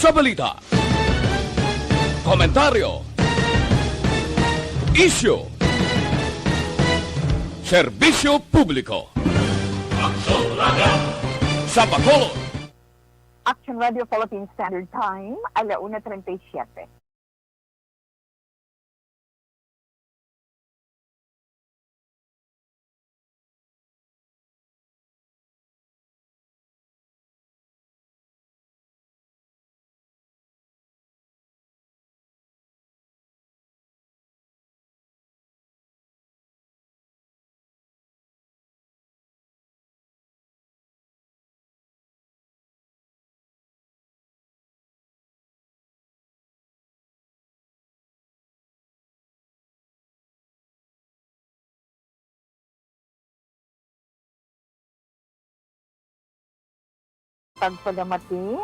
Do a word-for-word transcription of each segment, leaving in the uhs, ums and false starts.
Sa balita, komentaryo, isyu, serbisyo publiko. Aksyon Radio. Sa Bacolod. Action Radio Philippine Standard Time, ala una treinta y siete. Pagpalamati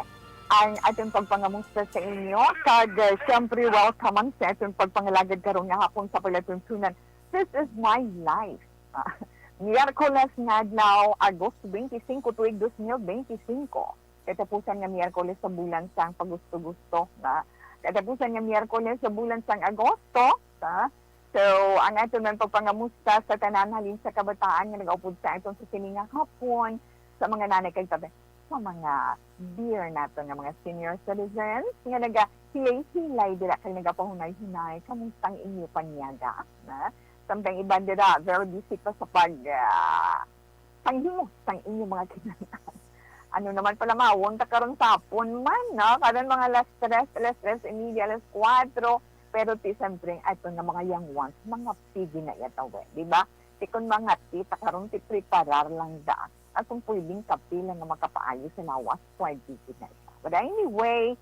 ang aton pagpangamusta sa inyo, kag, eh, siyempre, welcome man sa aton pagpangalagad karon nga hapon sa palatuntunan. This is my life. Ah, Miyerkules nga adlaw, Agosto twenty-five, tuig dos mil benti singko. Katapusan nga Miyerkules sa bulan sang pag-Agosto, na katapusan nga Miyerkules sa bulan sang Agosto, ha? So, ang aton man pagpangamusta sa tanan halin sa kabataan nga nagaupod sa aton sa sini nga hapon, sa mga nanay kag tatay, sa mga dear naton nga mga senior citizens nga nagahilay-hilay dira kag nagapahunay-hunay, kamusta ang inyo panyaga, na? Samtang iban dira, very busy pa sa pag, ah, panghimo sang inyo mga kinahanglan. Ano naman pala, mawon ta karon sa hapon man, no? Karon mga alas tres, alas tres y media, alas kuwatro, pero ti siyempre, ato nga mga young ones, mga pigi na yata, we, di ba? Ti kon mga tita karon, ti preparar lang da. At kung pwedeng kape lang nga makapaayo sa lawas, pwede gid na ita. But anyway,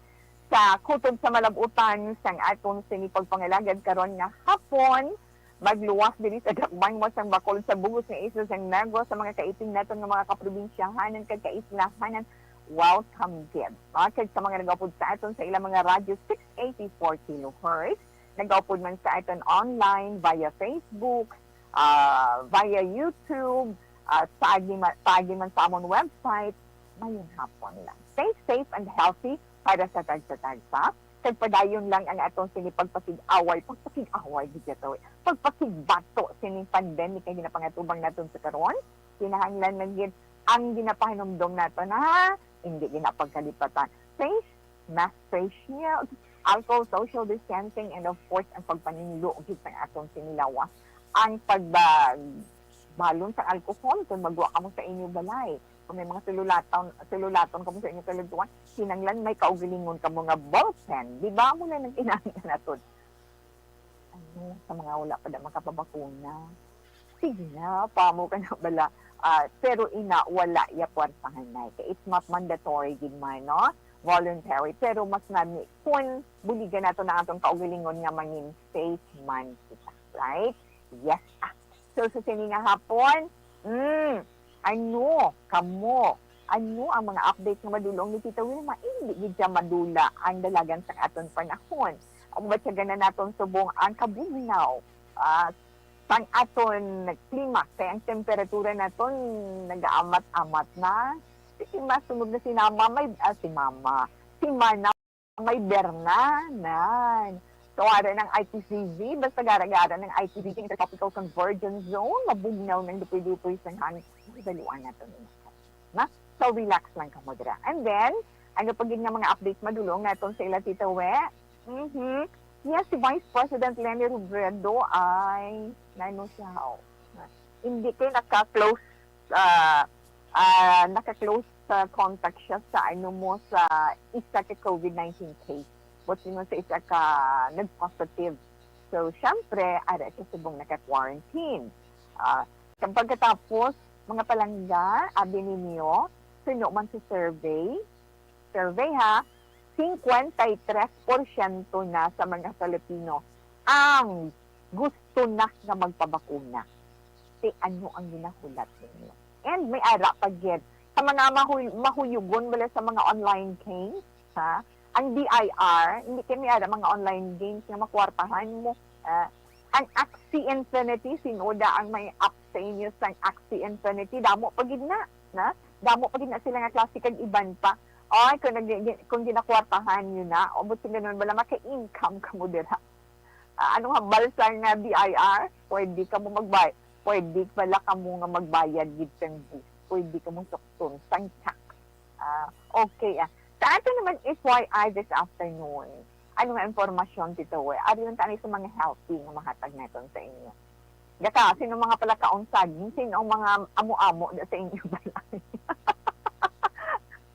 sa kutob sa malabutan sang aton sini pagpangalagad karon nga hapon, magluwas diri sa dakbayan sang Bacolod, sa bug-os nga isla sang Negros, sa mga kaipin naton nga mga kaprobinsyahanan kag kaislahanan, welcome gid. Ah, kag sa mga nagaupod sa aton sa ilang mga radyo, six eighty-four kilohertz, nagaupod man sa aton online via Facebook, ah, via YouTube, ah, paagi ma-, paagi man sa amon website, mayong hapon lang. Stay safe and healthy para sa tagsa-tagsa. Kag padayon lang ang aton sini pagpakig-away, pagpakig-away, di ka to, pagpakigbato sining pandemic nga ginapangatubang naton sa karon. Kinahanglan na gid ang ginapahinumdom naton, ha? Hindi ginapagkalipatan. Face mask, face shield, alcohol, social distancing, and of course, ang pagpaninlo gid sang aton sinilawas. Ang pagba-, balon sa alcohol kung magwa kamo sa inyo balay. Kung may mga selulaton, selulaton kamo sa inyo kaladtuan, kinahanglan may kaugalingon kamo nga ballpen. Di ba? Amo na nang kinahanglan naton. Ano, sa mga wala pa da makapabakuna, sige na, pamo ka na bala. Ah, pero ina, wala ya puwersahanay. Kay it's not mandatory gid man, no? Voluntary. Pero mas nami kung buligan nato na atong kaugalingon nga mangin safe man kita, right? Yes, ah. So, sa sini nga hapon, mm, ano, kamo, ano ang mga updates nga madulong ni Tita Wilma? Hindi gid siya madula ang dalagan sa aton panahon. Ang batyagan na naton subong ang kabugnaw, ah, sang aton klima, kay ang temperatura naton nagaamat-amat na. Si, si masunog na si Mama, may, ah, si Mama, si Mana, may Berna, nan. So, ara ng I T C V, basta gara-gara ng I T C V, Intertropical Convergence Zone, mabugnaw ng dupoy-dupoy sang hangin. Mahibaluan naton ini. Na? So, relax lang kamo dira. And then, ano pa gid nga mga updates madulong naton sa ila, Tita We? Mhm. Yes, si Vice President Leni Robredo ay, nano siya, oh. Hindi kay naka-close, ah, ah, naka-close, ah, contact siya sa, ano mo, sa isa ka COVID nineteen case. But yun sa isa ka nag-positive. So, syempre, ara siya subong naka-quarantine. Ah, kag pagkatapos, mga palangga, abi ninyo, suno man sa survey, survey ha, singkwenta y tres porsyento na sa mga Filipino ang gusto na nga magpabakuna. Ti ano ang ginahulat ninyo? And may ara pa gid sa mga mahuy-, mahuyugon bala sa mga online games, ha? Ang D I R, hindi kay may ara mga online games nga makwartahan mo, ah, ang Axie Infinity, sin-o da ang may app sa inyo sang Axie Infinity? Damo pa gid na, na? Damo pa gid na sila nga klase kag iban pa. Oy, kung nag-, kung ginakwartahan niyo na, o buti ganun, wala maka-income ka mo dira. Ah, ano nga, balsa nga B I R, pwede ka mo magbay-, pwede pala ka mo nga magbayad gid sang buwis. Pwede ka mo sukton sang tax. Ah, okay, ah. Sa ato naman, F Y I this afternoon, ano nga impormasyon, Tito Wer? Ari lang tayo sa mga healthy nga mahatag naton sa inyo. Gata, sino mga palakaon saging? Sino ang mga amo-amo na sa inyo balay?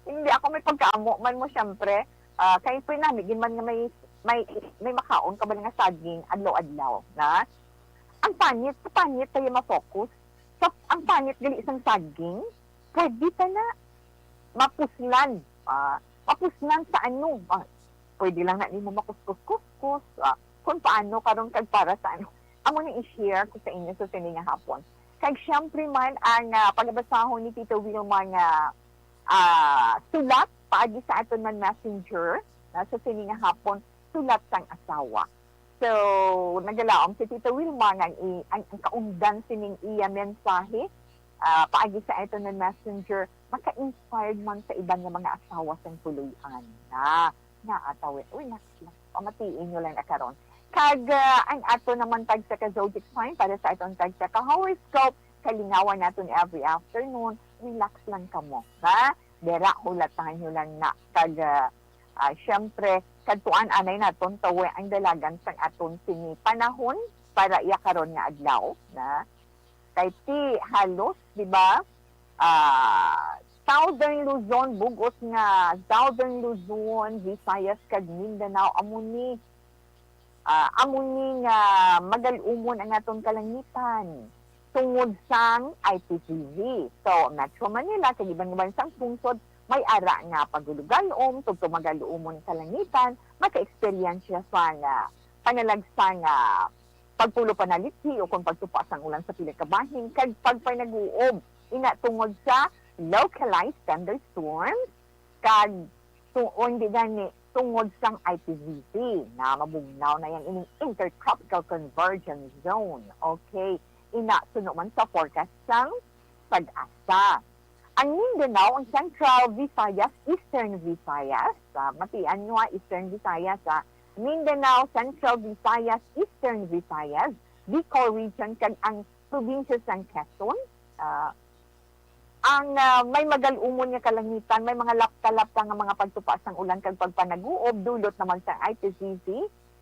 Hindi ako may pagkaamo man mo, syempre. Ah, kay pinamigin man nga may, may, may makaon ka ba nga saging adlaw-adlaw, na? Ang panit, sa panit tayo ma-focus. Sa, ang panit gali sang saging, pwede ta na mapuslan. Ah, mapuslan sa ano? Ah, pwede lang na nimo makuskus-kuskus. Ah, kung paano karon kag para sa ano. Amo ni i-share ko sa inyo sa sini nga hapon. Kag syempre man ang, ah, pagabasahon ni Tito Wilma nga, ah, sulat paagi sa aton man messenger na sa sini nga hapon, sulat sang asawa. So, nagalaom si Tito Wilma nga ang, i-, ang, ang kaundan sining iya mensahe, ah, paagi sa aton nga messenger, maka-inspired man sa iban nga mga asawa sang puloy-an. Na, na atawi. Uy, nas-, nas-, pamatiin nyo lang na karon. Kag, ah, ang ato naman tagsa ka zodiac sign para sa aton tagsa ka horoscope, kalingawan naton every afternoon, relax lang kamo, ha? Dera, hulatahan nyo lang na. Kag, ah, ah, syempre, kadtuan anay naton tawi ang dalagan sang aton sini panahon para iya karon nga adlaw, na? Kay ti halos, di ba? Ah, Southern Luzon, bug-os nga Southern Luzon, Visayas kag Mindanao, amo ni, ah, amo ni nga magal-umon ang aton kalangitan tungod sang I P C V. So, Metro Manila kag iban-iban sang pungsod may ara nga pagulugal-om, tugtong magal-umon kalangitan, maka-eksperyensya sa nga panalagsa nga pagpulo panalithi o kung pagtupa sang ulan sa pila ka bahin, kag pagpanag-uob ina tungod sa localized thunderstorms, kag tu-, o hindi gani, tungod sang I P V C na mabugnaw na yang ining Intertropical Convergence Zone. Okay, ina suno man sa forecast sang PAGASA. Ang Mindanao, ang Central Visayas, Eastern Visayas, ah, matian nyo, ah, Eastern Visayas, ah, Mindanao, Central Visayas, Eastern Visayas, Bicol Region, kag ang probinsya sang Quezon, ah, ang, ah, may magal-umon nga kalangitan, may mga lapta-lapta nga mga pagtupa sang ulan kag pagpanag-uob, dulot naman sang I P C C.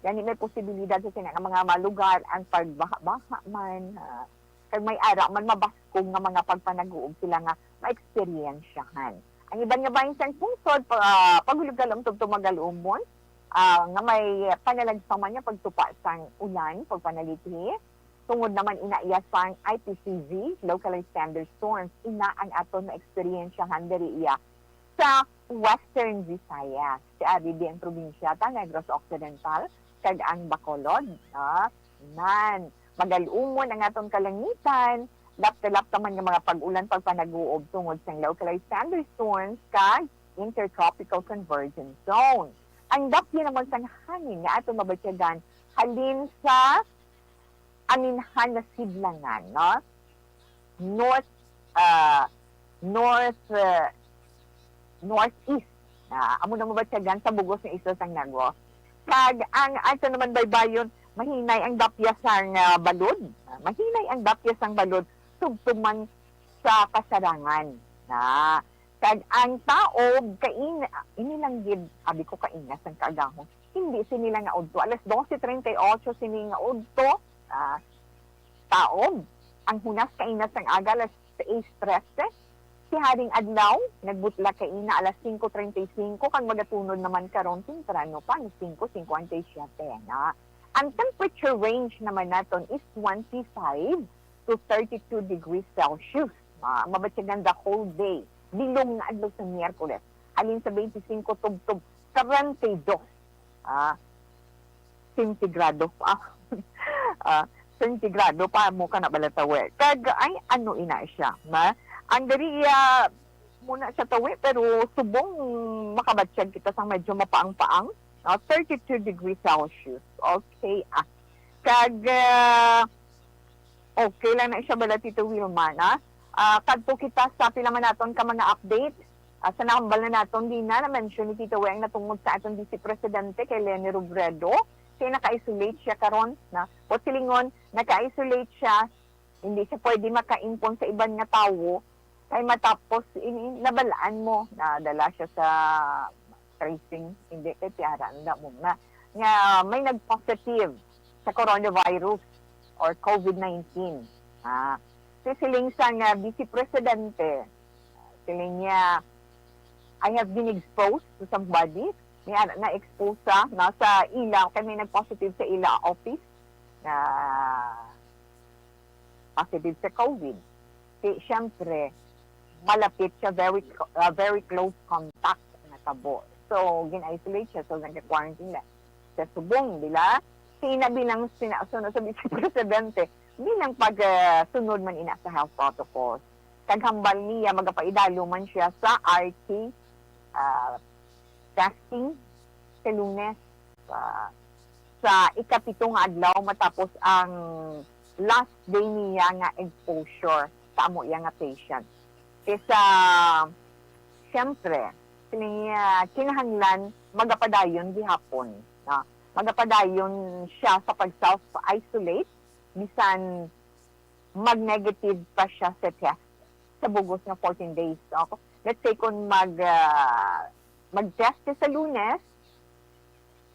Gani may posibilidad sa sina nga mga malugar ang pagbaha-baha man, ah, kag may ara man mabaskog nga mga pagpanag-uob sila nga maeksperiensyahan. Ang iban nga bahin sang pungsod, pa-, pagulugal-om tugtong magal-umon, ah, nga may panalagsa man nga pagtupa sang ulan, pagpanalithi, tungod naman ina iya sang I P C V, localized thunderstorms, ina ang aton maeksperiensyahan diri iya sa Western Visayas, si ari di ang probinsya ta Negros Occidental, kag ang Bacolod, ah, nan. Magal-umon ang aton kalangitan, lapta-lapta man nga mga pag-ulan, pagpanag-uob tungod sang localized thunderstorms kag Intertropical Convergence Zone. Ang dapyo naman sang hangin nga aton mabatyagan halin sa aminhan nga sidlangan, no? North, ah, north, ah, northeast. Ah, amo na mabatyagan sa bug-os nga isla sang Negros. Kag ang ato naman baybayon, mahinay ang dapya sang, ah, balod. Ah, mahinay ang dapya sang balod, tubtob man sa kasarangan. Na, kag ang taob, kain-, ini lang gid, abi ko, kaina sang kaagahon. Hindi sini lang nga udto. Alas doce treinta y ocho sini nga udto, ah, taob. Ang hunas kaina sang aga, alas sais trese. Si Haring Adlaw, nagbutla kaina alas singko treinta y cinco, kag magatunod naman karon temprano pa, alas singko cincuenta y siete na. Ang temperature range naman naton is twenty-five to thirty-two degrees Celsius. Ah, mabatyagan the whole day. Bilog nga adlaw sa Miyerkules. Halin sa twenty-five tubtob treinta y dos. Ah, sentigrado pa. Ah, sentigrado pa mo ka na balatawe. Kag, ay, ano ina siya, ma? Ang diri, ah, muna sa tawi, pero subong makabatyag kita sa medyo mapaang-paang, no? Thirty-two degrees Celsius. Okay, ah. Kag, ah, okay lang na siya bala, Tito Wilma, na? Ah, kadto kita sa pila man naton ka mga update. Ah, sa nahambal na naton, Dina, na-mention ni Tita Weng natungod sa aton Vice Presidente kay Leni Robredo, kay naka-isolate siya karon, na, o silingon, naka-isolate siya, hindi siya pwede makaimpon sa iban nga tawo, kay matapos ini, nabalaan mo, nadala siya sa tracing, hindi, kay tiara, anda mo na, nga may nag-positive sa coronavirus or COVID nineteen. Ah, si siling sang, ah, Vice Presidente, siling niya, "I have been exposed to somebody." May ana na-expose sa, no, sa ila, kay may nag-positive sa ila office na positive sa COVID. Kay, syempre, malapit siya, very clo-, ah, very close contact nga tabo. So, gin-isolate siya, so nagka-quarantine na siya subong, di ba? Kay ina bilang sina-, sunod sa Vice Presidente, bilang pag, ah, sunod man ina sa health protocols. Kag hambal niya, magapaidalo man siya sa R T, ah, testing sa Lunes, sa, sa ikapito nga adlaw matapos ang last day niya nga exposure sa amo iya nga patient. Kay sa, siyempre, kini, ah, kinahanglan magapadayon gihapon, no? Magapadayon siya sa pag-self-isolate, bisan mag-negative pa siya sa test sa bugos nga fourteen days, no? Let's say, kung mag, ah, mag-test siya sa Lunes,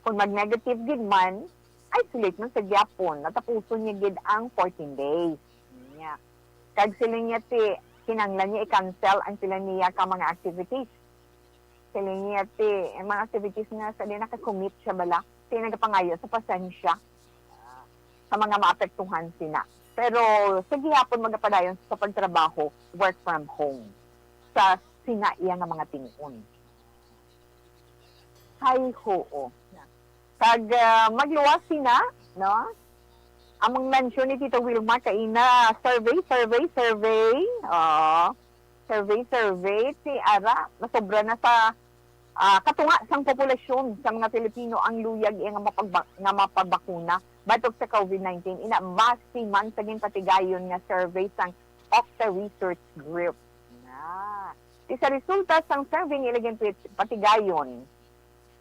kung mag-negative gid man, isolate man sa gyapon, natapuson niya gid ang fourteen days. Niya. Kag sila niya ti, kinanglan niya i-cancel ang sila niya ka mga activities. Sila niya ti, ang mga activities nga sa di naka-commit siya bala, ti nagapangayo sa pasensya, ah, sa mga maapektuhan sina. Pero sa gihapon magapadayon sa pagtrabaho, work from home, sa sina iya nga mga tinuon. Hay, hoo. Kag, ah, magluwas sina, no? Among mention ni Tita Wilma kaina, survey, survey, survey. Oh, survey, survey. Si ara, masobra na sa, ah, katunga sang populasyon sa mga Pilipino ang luyag iya nga mapagba-, nga mapabakuna batok sa COVID nineteen. Ina, base man sa ginpatigayon nga survey sang Okta Research Group. Na. Ti sa resulta sang survey nga ila ginpatigayon,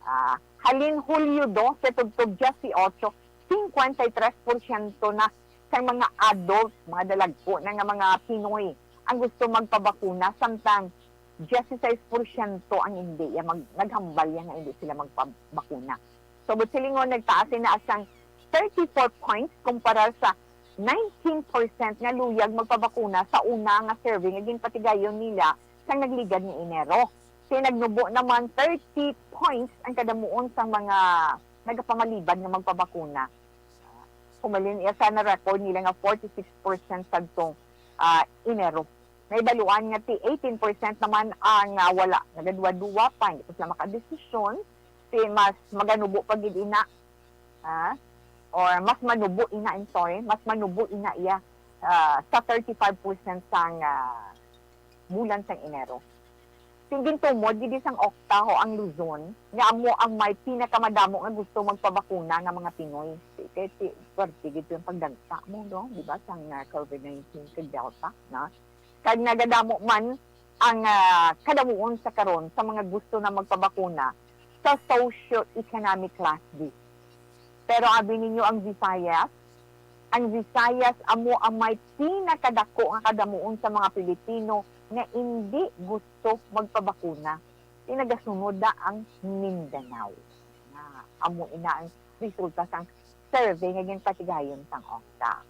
ah, halin Hulyo dose tubtob diyesyocho, singkwenta y tres porsyento na sang mga adult, mga dalagko na nga mga Pinoy ang gusto magpabakuna, samtang diyesisais porsyento ang hindi, ya mag-, naghambal ya nga hindi sila magpabakuna. So, but silingon, nagtaas na sang thirty-four points kumpara sa nineteen percent nga luyag magpabakuna sa una nga survey nga ginpatigayon nila sang nagligad nga Enero. Kay nagnubo naman thirty points ang kadamuon sang mga nagapamalibad nga magpabakuna. Humalin iya sa na-record nila nga forty-six percent sadtong, ah, Enero. Nahibaluan nga ti eighteen percent naman ang, ah, wala nagaduwa-duwa pa, hindi pa sila makadesisyon. Ti mas maganubo pa gid ina, ah, or mas manubo ina, I'm sorry, mas manubo ina iya, ah, sa thirty-five percent sang, ah, bulan sang Enero. Ti gintumod gid sang Okta ho ang Luzon nga amo ang may pinakamadamo nga gusto magpabakuna nga mga Pinoy. Kay ti, swerte gid ang pagdagsa mo, no? Di ba? Sang, ah, COVID nineteen kag Delta, na? Kag nagadamo man ang, ah, kadamuon sa karon sa mga gusto na magpabakuna sa socio-economic class D. Pero abi ninyo ang Visayas, ang Visayas amo ang may pinakadako nga kadamuon sa mga Pilipino nga indi gusto magpabakuna. Ti nagasunod na ang Mindanao. Nga amo ina ang resulta sang survey nga ginpatigayon sang Okta.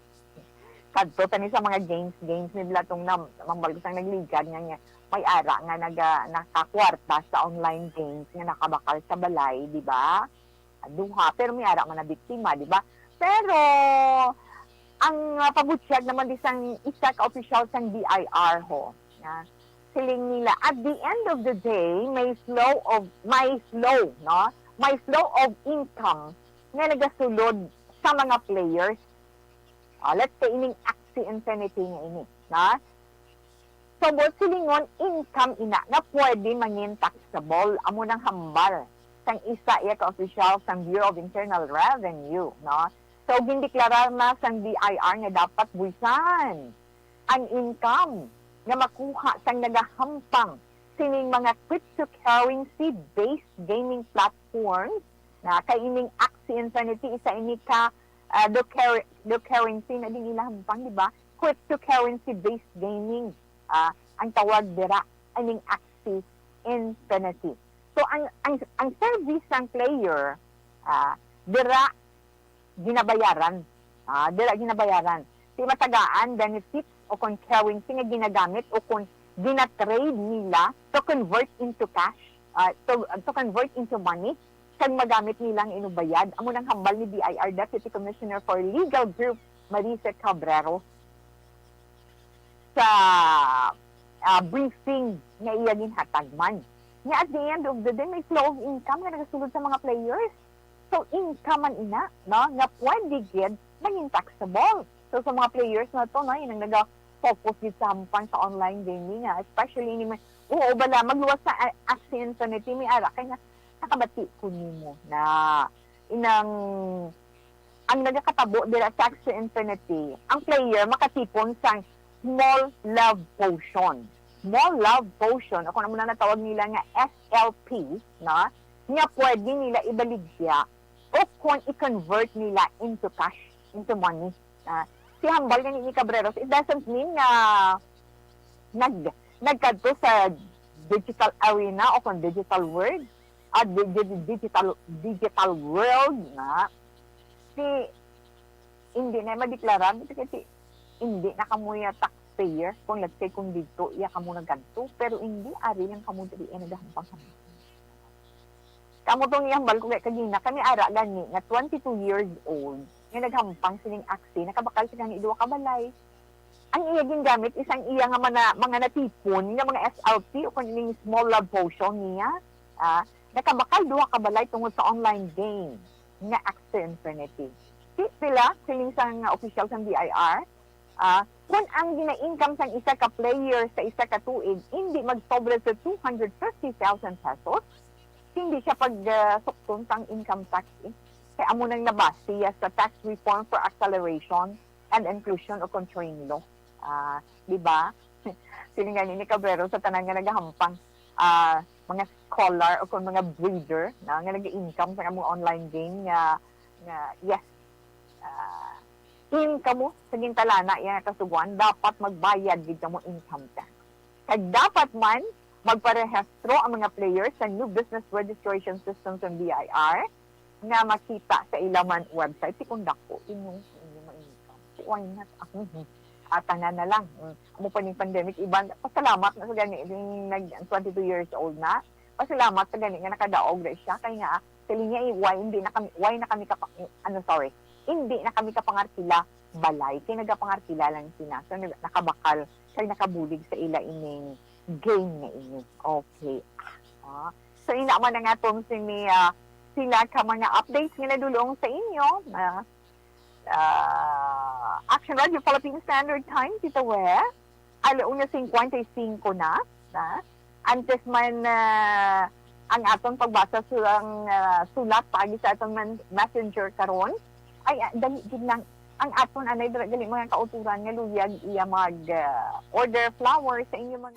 Kadto tani sa mga games, games ni Blatong na, mambal sang nagligad nga, nga may ara nga naga-, nakakwarta sa online games nga nakabakal sa balay, di ba? Duha, pero may ara man na biktima, di ba? Pero ang, ah, pabutyag naman di sang isa ka opisyal sang D I R ho, nga siling nila, at the end of the day, may flow of, may flow, no? May flow of income nga nagasulod sa mga players. Ah, let's say, ining Axie Infinity nga ini, na? So, buot silingon, income ina nga pwede mangin taxable. Amo nang hambal sang isa iya ka opisyal sang Bureau of Internal Revenue, no? So, gindeklarar na sang B I R nga dapat buwisan ang income nga makuha sang nagahampang sining mga cryptocurrency-based gaming platforms, na kay ining Axie Infinity, isa ini ka, ah, do cur-, do currency na din ila hampang, di ba? Cryptocurrency-based gaming, ah, ang tawag dira, ining Axie Infinity. So, ang, ang, ang service sang player, ah, dira ginabayaran. Ah, dira ginabayaran. Di matagaan benefits o kon currency nga ginagamit o kon gina-trade nila to convert into cash, ah, to, to convert into money, kag magamit nila ang inubayad. Amo nang hambal ni B I R Deputy Commissioner for Legal Group, Marisa Cabrero, sa, ah, briefing nga iya ginhatag man. Nga at the end of the day, may flow of income nga nagasulod sa mga players. So, income man ina, no, nga pwede gid maging taxable. So, sa mga players na to, no, inang naga-focus gid sa hampang sa online gaming, ah, especially ni may, oo, bala, magluwas sa a-, Axie Infinity, may ara kay nga nakabati ko nimo na inang ang nagakatabo dira sa Axie Infinity, ang player makatipon sang small love potion. Small love potion, o kung ano na natawag nila nga S L P, na, nga pwede nila ibaligya o kung i-convert nila into cash, into money. Ah, si hambal gani ni Cabreros, it doesn't mean nga nag-, nagkadto sa digital arena o kung digital world, ah, di-, di-, digital, digital world na, si, hindi na madeklara, kasi hindi na kamo ya taxpayer kung, let's say, kung dito iya kamo nagkadto, pero hindi, ari lang kamo diri, eh, nagahampang kamo. Kamo tong ihambal ko kay kagina, kami ara gani nga twenty-two years old, nga naghampang sining Axie, nakabakal siya gani duha ka balay. Ang iya gingamit, isang iya nga mana-, mga natipon nga mga S L P o kung ining small love potion niya, ah, nakabakal duha ka balay tungod sa online game nga Axie Infinity. Si sila, siling sang, ah, opisyal sang B I R, ah, kung ang gina-income sang isa ka player sa isa ka tuig hindi magsobra sa two hundred fifty thousand pesos, hindi siya pag, ah, sukton sang income tax, eh. Kay amo nang nabase ya sa Tax Reform for Acceleration and Inclusion o kon TRINLO. Ah, di ba? Siling gani ni Cabrero sa tanan nga nagahampang, ah, mga scholar o kon mga breeder na nga nag-income sa among online game nga, nga, yes, ah, in kamo sa gintalana iya nga kasugoan, dapat magbayad gid kamo income tax. Kag dapat man magparehistro ang mga players sa new business registration system sa B I R nga makita sa ila man website. Di kung dako, inyo, inyo ma-income. Why not? Ah, tanan na lang. Mm. Amo pa ning pandemic, iban, pasalamat na sa gani, ning nag, ang twenty-two years old na. Pasalamat sa gani nga nakadaog na siya. Kay nga, siling niya, eh, why hindi na kami, why na kami kapa-, ano, sorry, hindi na kami kapangarkila balay, kay nagapangarkila lang sila. So, nag-, nakabakal, kay nakabulig sa ila ining game na ini. Okay. Ah. So, ina man ang aton sini, ah, sila ka mga updates nga nadulong sa inyo. Ah, ah, Action Radio Philippine Standard Time, Tita We. Ala una cincuenta y cinco na, na. Antes man, ah, ang aton pagbasa sa, ah, sulat paagi sa aton man-, messenger karon, ay, ah, dali gid lang ang aton anay dira gali mga kauturan nga luyag iya mag, ah, order flower sa inyo mga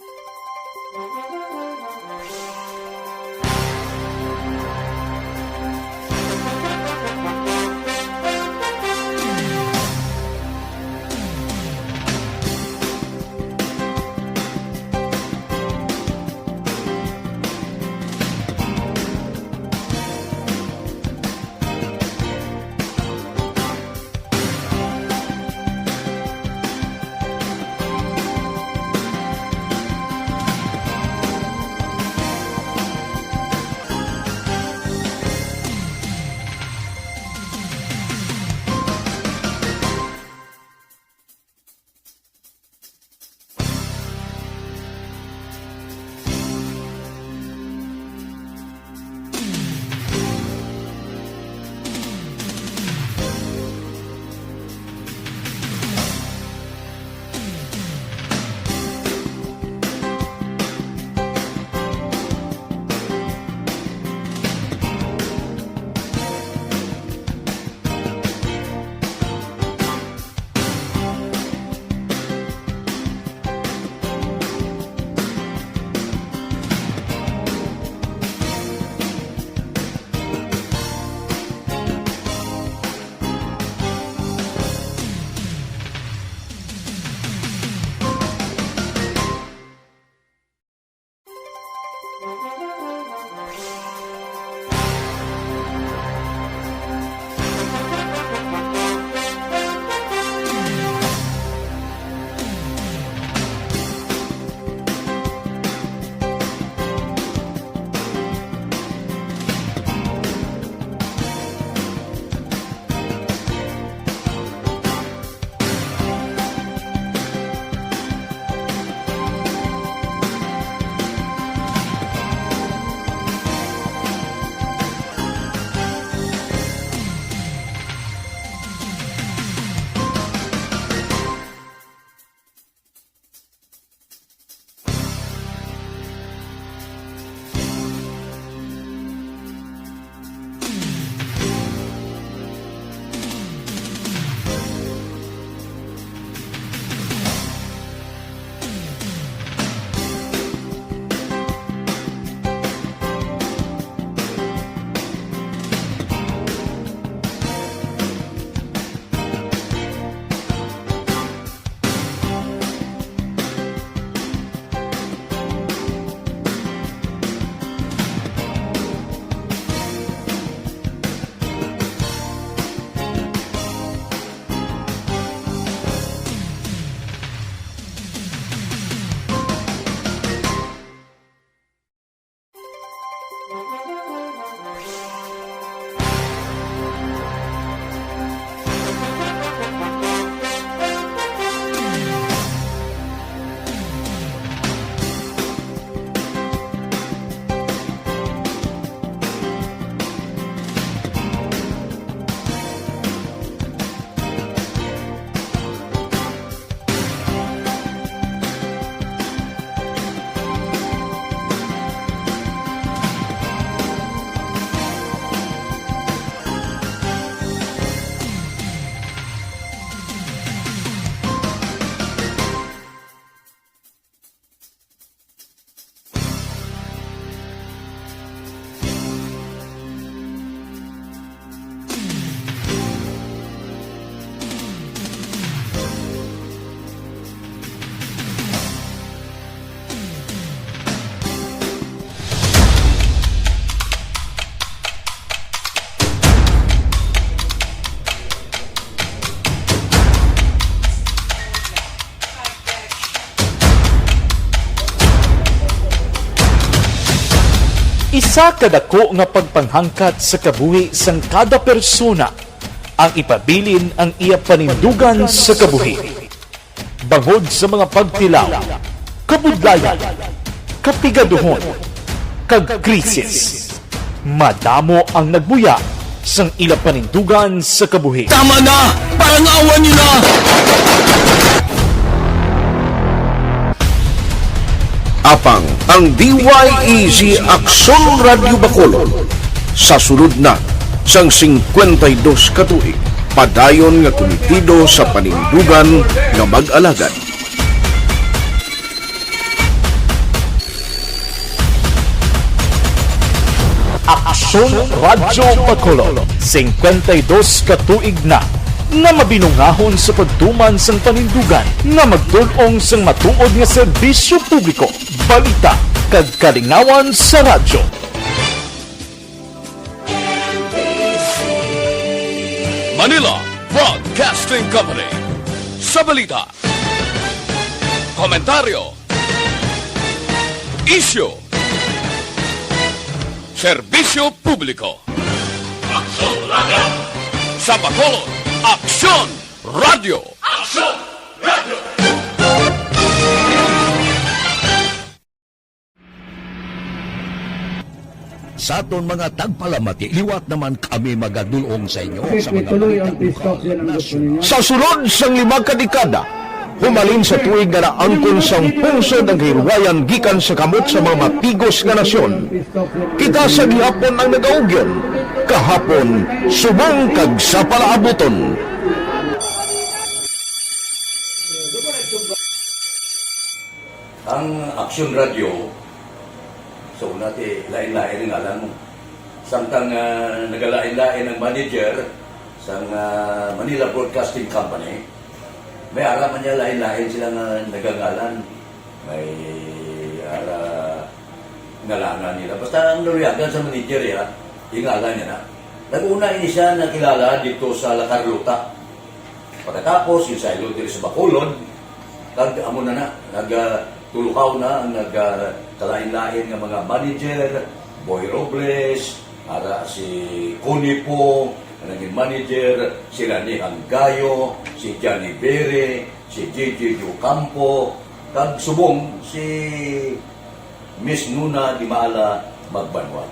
Sa kadako nga pagpanghangkat sa kabuhi sang kada persona, ang ipabilin ang iya panindugan sa kabuhi. Bangod sa mga pagtilaw, kabudlayan, kapigaduhon, kag krisis, madamo ang nagbuya sang ila panindugan sa kabuhi. Tama na! Parangawan niyo na! Apang ang D Y E Z Aksyon Radyo Bacolod sa sulod na sang singkwenta y dos ka tuig, padayon nga kumitido sa panindugan nga mag-alagad. Aksyon Radyo Bacolod, singkwenta y dos ka tuig na nga mabinungahon sa pagtuman sang panindugan nga magtul-ong sang matuod nga serbisyo publiko, balita, kag kalingawan sa radyo. Manila Broadcasting Company. Sa balita, komentaryo, isyu, serbisyo publiko. Aksyon Radyo. Sa Bacolod, Aksyon Radyo. Aksyon Radyo. Sa aton mga tagpalamati, liwat naman kami magadul-ong sa inyo sa mga balita lokal, nasyonal. Sa sulod sang lima ka dekada, humalin sa tuig nga naangkon sang pungsod ang kahilwayan gikan sa kamot sa mga mapigos nga nasyon, kita sa gihapon ang nagaugyon, kahapon, subong kag sa palaabuton. Ang Aksyon Radyo, sa una, ti, lain-lain ang ngalan mo. Samtang, ah, nagalain-lain ang manager sang, ah, Manila Broadcasting Company, may ara man niya lain-lain sila nga nagangalan. May ara ngalanan nila. Basta ang naluyagan sa manager, ya, yung ngalan niya na. Nag-una ini siya nakilala dito sa La Carlota. Pagkatapos, yung saylo diri sa Bacolod, kag amo na na, nag, ah, tulukaw na ang nag, ah, kalain-lain nga mga manager, Boy Robles, ara si Connie Po, nga naging manager, si Rani Hanggayo, si Johnny Bere, si J J Ocampo, kag subong si Miss Nuna Dimala Magbanwa.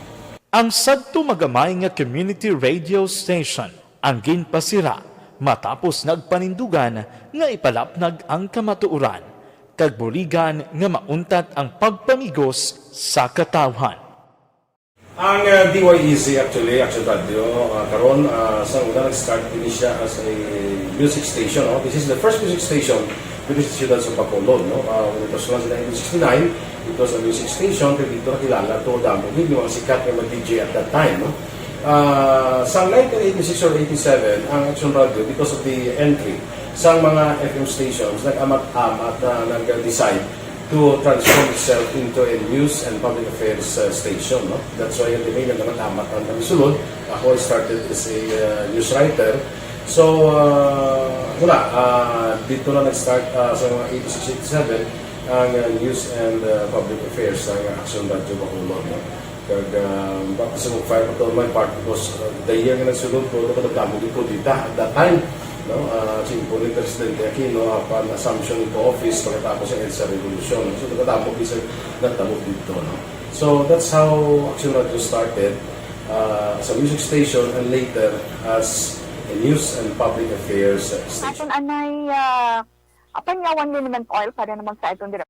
Ang sadto magamay nga community radio station ang ginpasira matapos nagpanindugan nga ipalapnag ang kamatuoran kag buligan nga mauntat ang pagpamigos sa katawhan. Ang, uh, D Y E Z actually, Action Radio, uh, karon, uh, sa una nag-start din siya as a music station, no? This is the first music station dito sa siyudad sa Bacolod, no? Uh, when it was launched in nineteen sixty-nine, it was a music station, kag dito nakilala to damo gid yung mga sikat nga mga D J at that time, no? Ah, sa nineteen eighty-six or eighty-seven, ang Action Radio, because of the entry sa mga F M stations, nag-amat-amat na nag-decide to transform itself into a news and public affairs, uh, station, no? That's why, yung nag-amat-amat ang kami sulod. Ako, I started as a, uh, news writer. So, uh, wala, uh, dito na nag-start, uh, sa mga eighty-six, eighty-seven, ang, uh, news and, uh, public affairs sa Action Radio Bacolod, no? Kag, ah, baka sa mag-file ko to, my part, because, ah, the year nga nagsunod ko, ano ko, nagdamo din ko dita at that time, no? Ah, si Impo ni Presidente Aquino, apan assumption into office pagkatapos sa EDSA Revolution. So, nagdamo din sa nagdamo dito, no? So, that's how Action Radio started, ah, as a music station and later as a news and public affairs station. Aton anay, ah, apan yawan liniment oil para naman sa aton dire-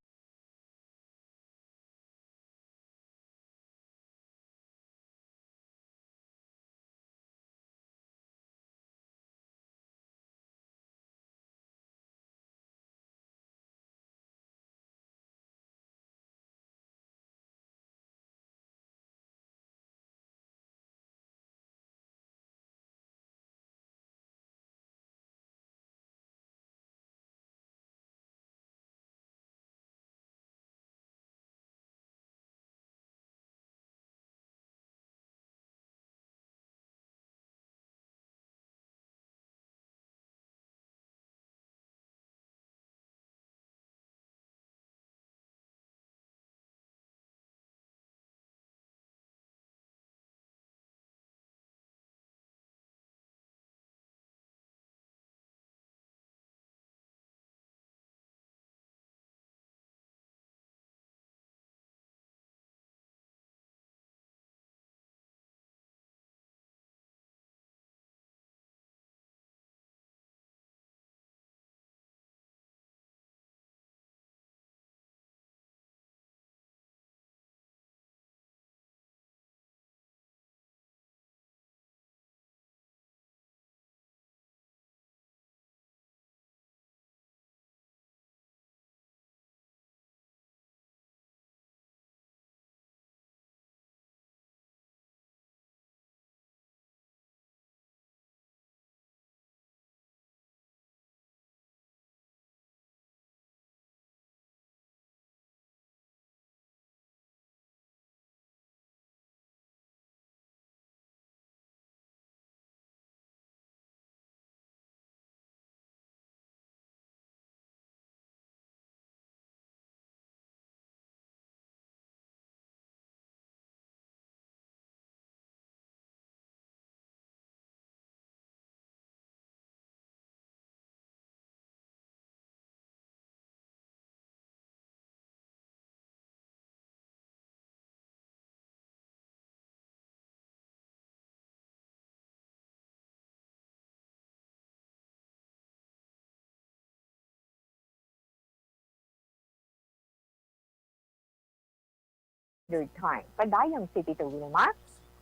Standard Time. Padayon si Tito Wilma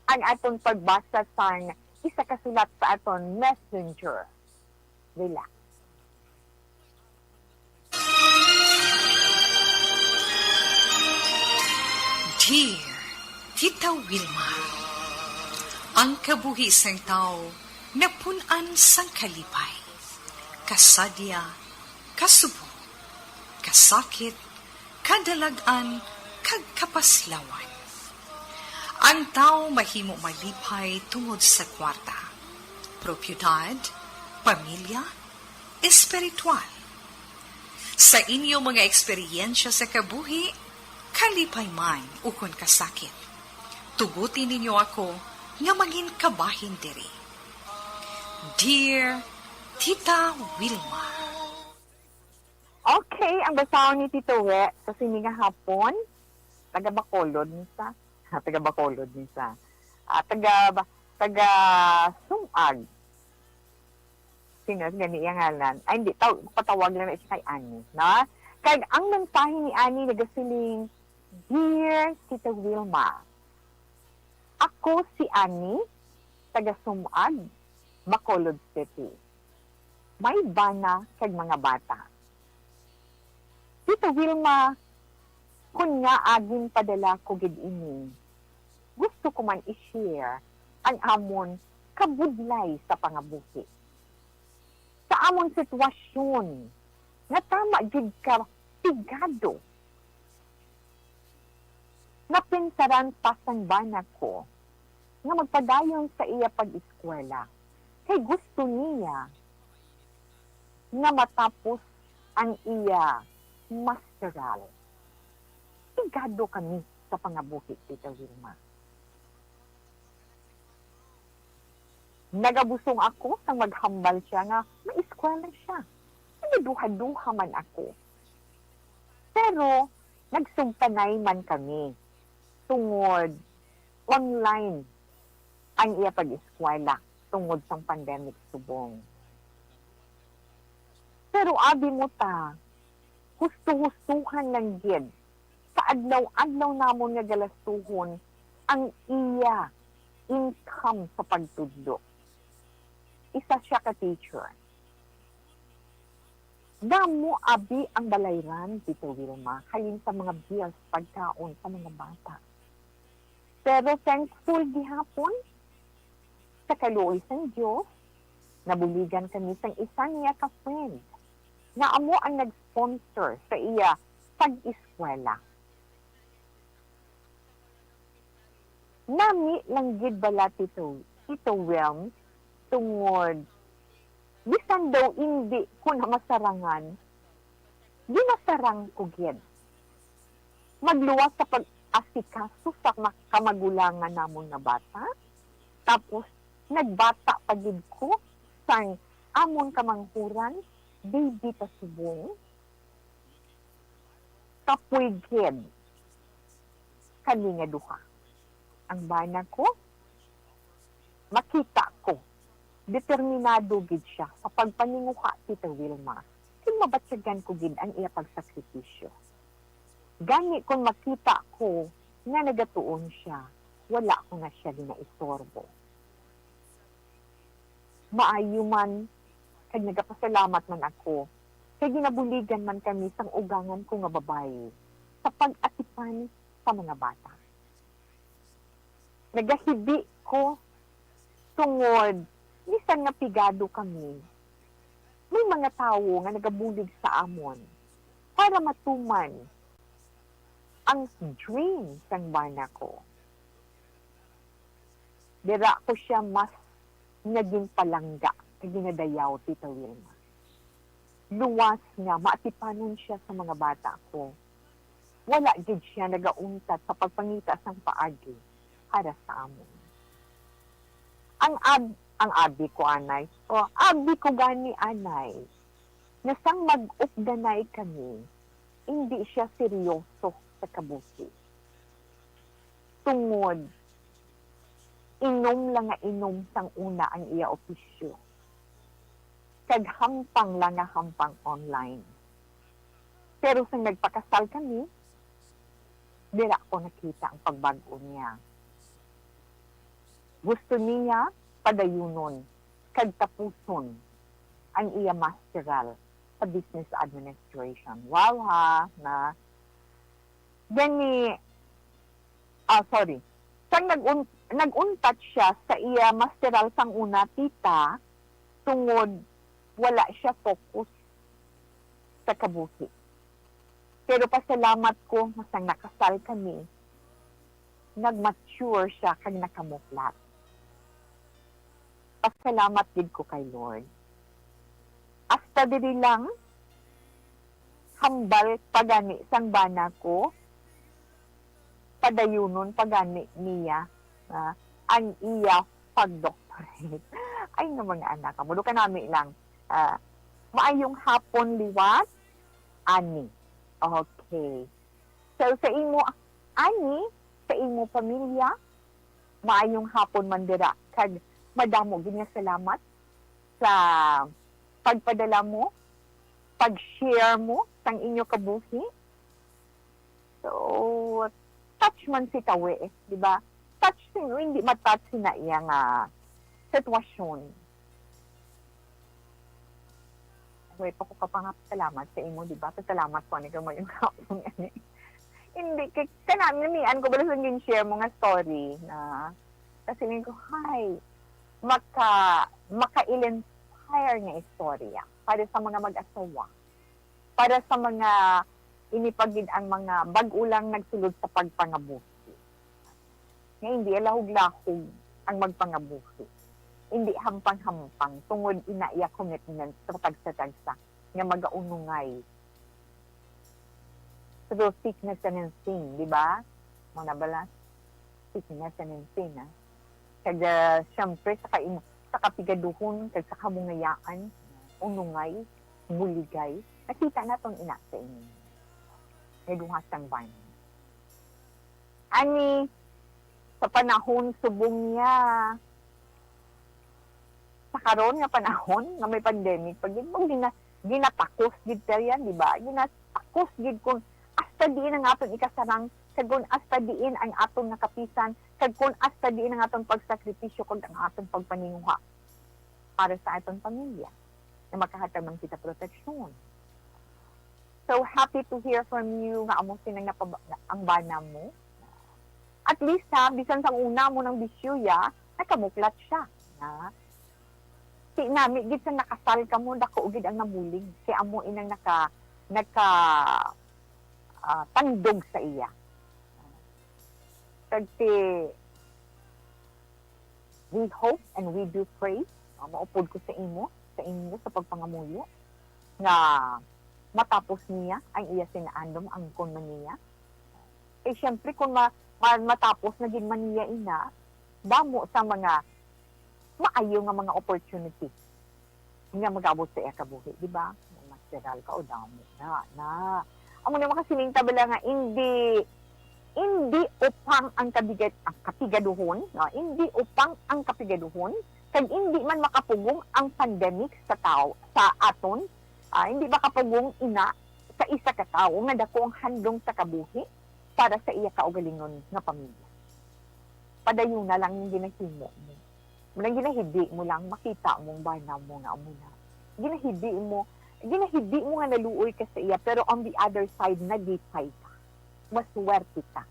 ang aton pagbasa sang isa ka sulat sa aton messenger. Relax. Dear Tita Wilma, ang kabuhi sang tawo napun-an sang kalipay, kasadya, kasubo, kasakit, kadalag-an, kag kapaslawan. Ang tawo mahimo malipay tungod sa kwarta, propiedad, pamilya, espiritual. Sa inyo mga eksperyensya sa kabuhi, kalipay man ukon kasakit, tuguti ninyo ako nga mangin kabahin diri. Dear Tita Wilma. Okay, ang basahon ni Tito We sa sini nga hapon, taga Bacolod ni sa, taga Bacolod ni sa, ah, taga, taga Sumag. Sino gani iya ngalan? Ay, hindi. Taw-, patawag lang na siya kay Annie, no? Kag ang mensahe ni Annie nagasiling, "Dear Tita Wilma, ako si Annie, taga Sumag, Bacolod City. May bana kag mga bata. Tita Wilma, kun ngaa ginpadala ko gid ini, gusto ko man i-share ang amon kabudlay sa pangabuhi. Sa amon sitwasyon, nga tama gid ka pigado. Napinsaran pa sang bana ko nga magpadayon sa iya pag-eskwela, kay gusto niya nga matapos ang iya masteral. Pigado kami sa pangabuhi, Tita Wilma. Nagabusong ako sang maghambal siya nga maeskwela siya. Nagaduha-duha man ako. Pero nagsugtanay man kami tungod online ang iya pag-eskwela tungod sang pandemic subong. Pero abi mo ta, husto-hustohan lang gid sa adlaw-adlaw namon nga galastuhon ang iya income sa pagtudlo. Isa siya ka teacher. Damo abi ang balayran, Tita Wilma, halin sa mga bills, pagkaon sa mga bata. Pero thankful gihapon, sa kaluoy sang Dios, nabuligan kami sang isa niya ka friend nga amo ang nag-sponsor sa iya pag-eskwela. Nami lang gid bala, Tito, Tito Wilms, tungod bisan daw indi ko na masarangan, ginasarang ko gid. Magluwas sa pag-asikaso sa ma-, kamagulangan namon nga bata, tapos nagbata pa gid ko sang amon kamanghuran, baby pa subong. Kapoy gid kami nga duha. Ang bana ko, makita ko, determinado gid siya sa pagpaninguha, Tita Wilma, kag mabatyagan ko gid ang iya pagsakripisyo. Gani, kon makita ko nga nagatuon siya, wala ko na siya ginaistorbo. Maayo man, kag nagapasalamat man ako, kay ginabuligan man kami sang ugangan ko nga babayi sa pag-atipan sa mga bata. Nagahibi ko tungod bisan nga pigado kami, may mga tawo nga nagabulig sa amon para matuman ang dream sang bana ko. Dira ko siya mas nga ginpalangga kag ginadayaw, Tita Wilma. Luwas nga maatipanon siya sa mga bata ko. Wala gid siya nagauntat sa pagpangita sang paagi para sa amon. Ang ab-, ang abi ko, anay, o abi ko gani, anay, nga sang mag-updanay kami, indi siya seryoso sa kabuhi. Tungod, inom lang nga inom sang una ang iya opisyo, kag hampang lang nga hampang online. Pero sang nagpakasal kami, dira ko nakita ang pagbag-o niya. Gusto niya padayunon kag tapuson ang iya masteral sa business administration. Wow, ha, na gani, ah, sorry. Sang nag-un-, nag-untat siya sa iya masteral sang una, tita, tungod wala siya focus sa kabuhi. Pero pasalamat ko nga sang nakasal kami, nag-mature siya kag nakamuplat. Pasalamat gid ko kay Lord. Hasta diri lang, hambal pa gani sang bana ko, padayunon pa gani niya, ah, ang iya pag-doctorate. Ay, nga mga anak, amo do kanami lang. Ah, maayong hapon liwat, Ani. Okay. So, sa imo, Ani, sa imo pamilya, maayong hapon man dira, kag madamo gid nga salamat sa pagpadala mo, pag-share mo sang inyo kabuhi. So, touch man si Tawi, eh, di ba? Touch, hindi ma-touch na iya nga sitwasyon. Way pa ko kapangapasalamat sa imo, di ba? Pasalamat ko ani kay maayong hapon ani. Hindi, kay, kana, namian ko bala sa gin-share mo nga story na, kasi ko, hay, maka-, maka-inspire nga istorya para sa mga mag-asawa, para sa mga ini pa gid ang mga bag-o lang nagsulod sa pagpangabuhi. Nga hindi lahog-lahog ang magpangabuhi. Hindi hampang-hampang tungod ina iya commitment sa tagsa-tagsa nga magaunongay. Through thickness and in thin, di ba? Mo na bala? Thickness and in thin, ah. Kag, ah, siyempre, sa kain-, sa kapigaduhon, kag sa kamungayaan, unongay, buligay, nakita naton ina sa inyo. May duha sang bana. Ani, sa panahon subong niya, sa karon nga panahon nga may pandemic, pag gina-, ginatakos gid siya yan, di ba? Ginatakos gid kung hasta diin ang aton ikasarang, kag kung hasta diin ang aton nga kapisan, kag kung hasta diin ang aton pagsakripisyo, kag ang aton pagpaninguha para sa aton pamilya, na makahatag man kita proteksyon. So, happy to hear from you nga amo sina nga pab-, ang bana mo. At least, ha, bisan sa una mo nang bisyo, ya, nakamuklat siya. Ha? Si nami gid sa nakasal kamo, dako gid ang nabulig. Kay amo inang naka-, naka-, ah, tandog sa iya. Kag si We hope and we do pray, uh, maupod ko sa imo, sa inyo, sa pagpangamuyo, nga matapos niya ang iya sinaandom, angkon man niya. Eh, siyempre, kung ma-, ma-, matapos na gid man niya ina, damo sa mga maayo nga mga opportunity nga mag-abot sa iya kabuhi, di ba? Masteral ka o damo na, na. Amo na makasiling ta bala nga indi, indi upang ang kabigat, ang kapigaduhon, no? Indi upang ang kapigaduhon, kag indi man makapugong ang pandemic sa tawo, sa aton, ah, indi makapugong ina sa isa ka tawo nga dako ang handom sa kabuhi para sa iya kaugalingon nga pamilya. Padayuna lang yung ginahimo mo. Murag ginahidi mo lang, makita mo ang bana mo nga amo na. Ginahidi mo, ginahidi mo nga naluoy ka sa iya, pero on the other side, nalipay ka. Maswerte ka.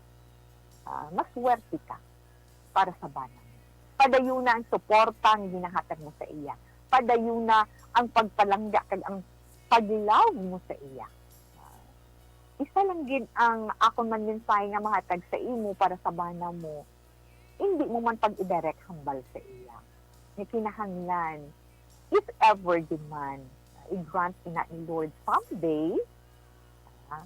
Ah, maswerte ka para sa bana mo. Padayuna ang suporta nga ginahatag mo sa iya. Padayuna ang pagpalangga kag ang pag-love mo sa iya. Ah, isa lang gid ang akon man mensahe nga mahatag sa imo para sa bana mo. Hindi mo man pag-i-direct hambal sa iya. Nga kinahanglan, if ever gid man, i-grant ina ni Lord someday, ah,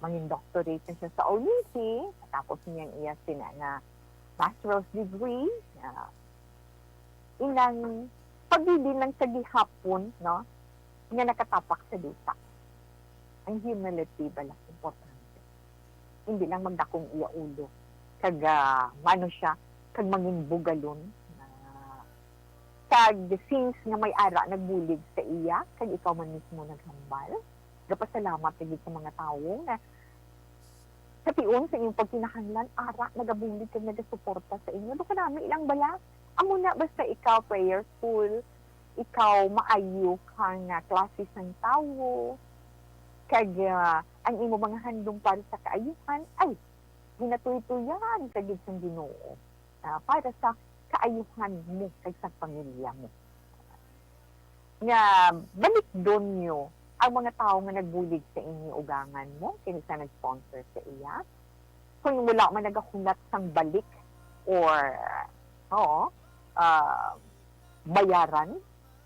mangin doctorate na siya sa O U C, matapos niya ang iya sina nga master's degree, ah, inang pagdili lang sa gihapon, no, nga nakatapak sa duta. Ang humility bala, importante. Hindi lang magdakong iya ulo. Kag, ah, maano siya, kag mangin bugalon. Ah, kag since nga may ara nagbulig sa iya, kag ikaw man mismo naghambal, gapasalamat lagi sa mga tawo nga sa tion sa inyong pagkinahanglan, ara, nagabulig kag nagasuporta sa inyo. Do kanami lang bala. Amo na, basta ikaw prayerful, ikaw maayo ka nga klase sang tawo, kag, ah, ang imo mga handom para sa kaayuhan, ay, ginatuytoyan ka gid sang Ginoo, ah, para sa kaayuhan mo kag sa pamilya mo. Nga balikdon nyo ang mga tawo nga nagbulig sa inyo, ugangan mo, kini sa nag-sponsor sa iya. Kung wala man nagahulat sang balik or, oo, ah, bayaran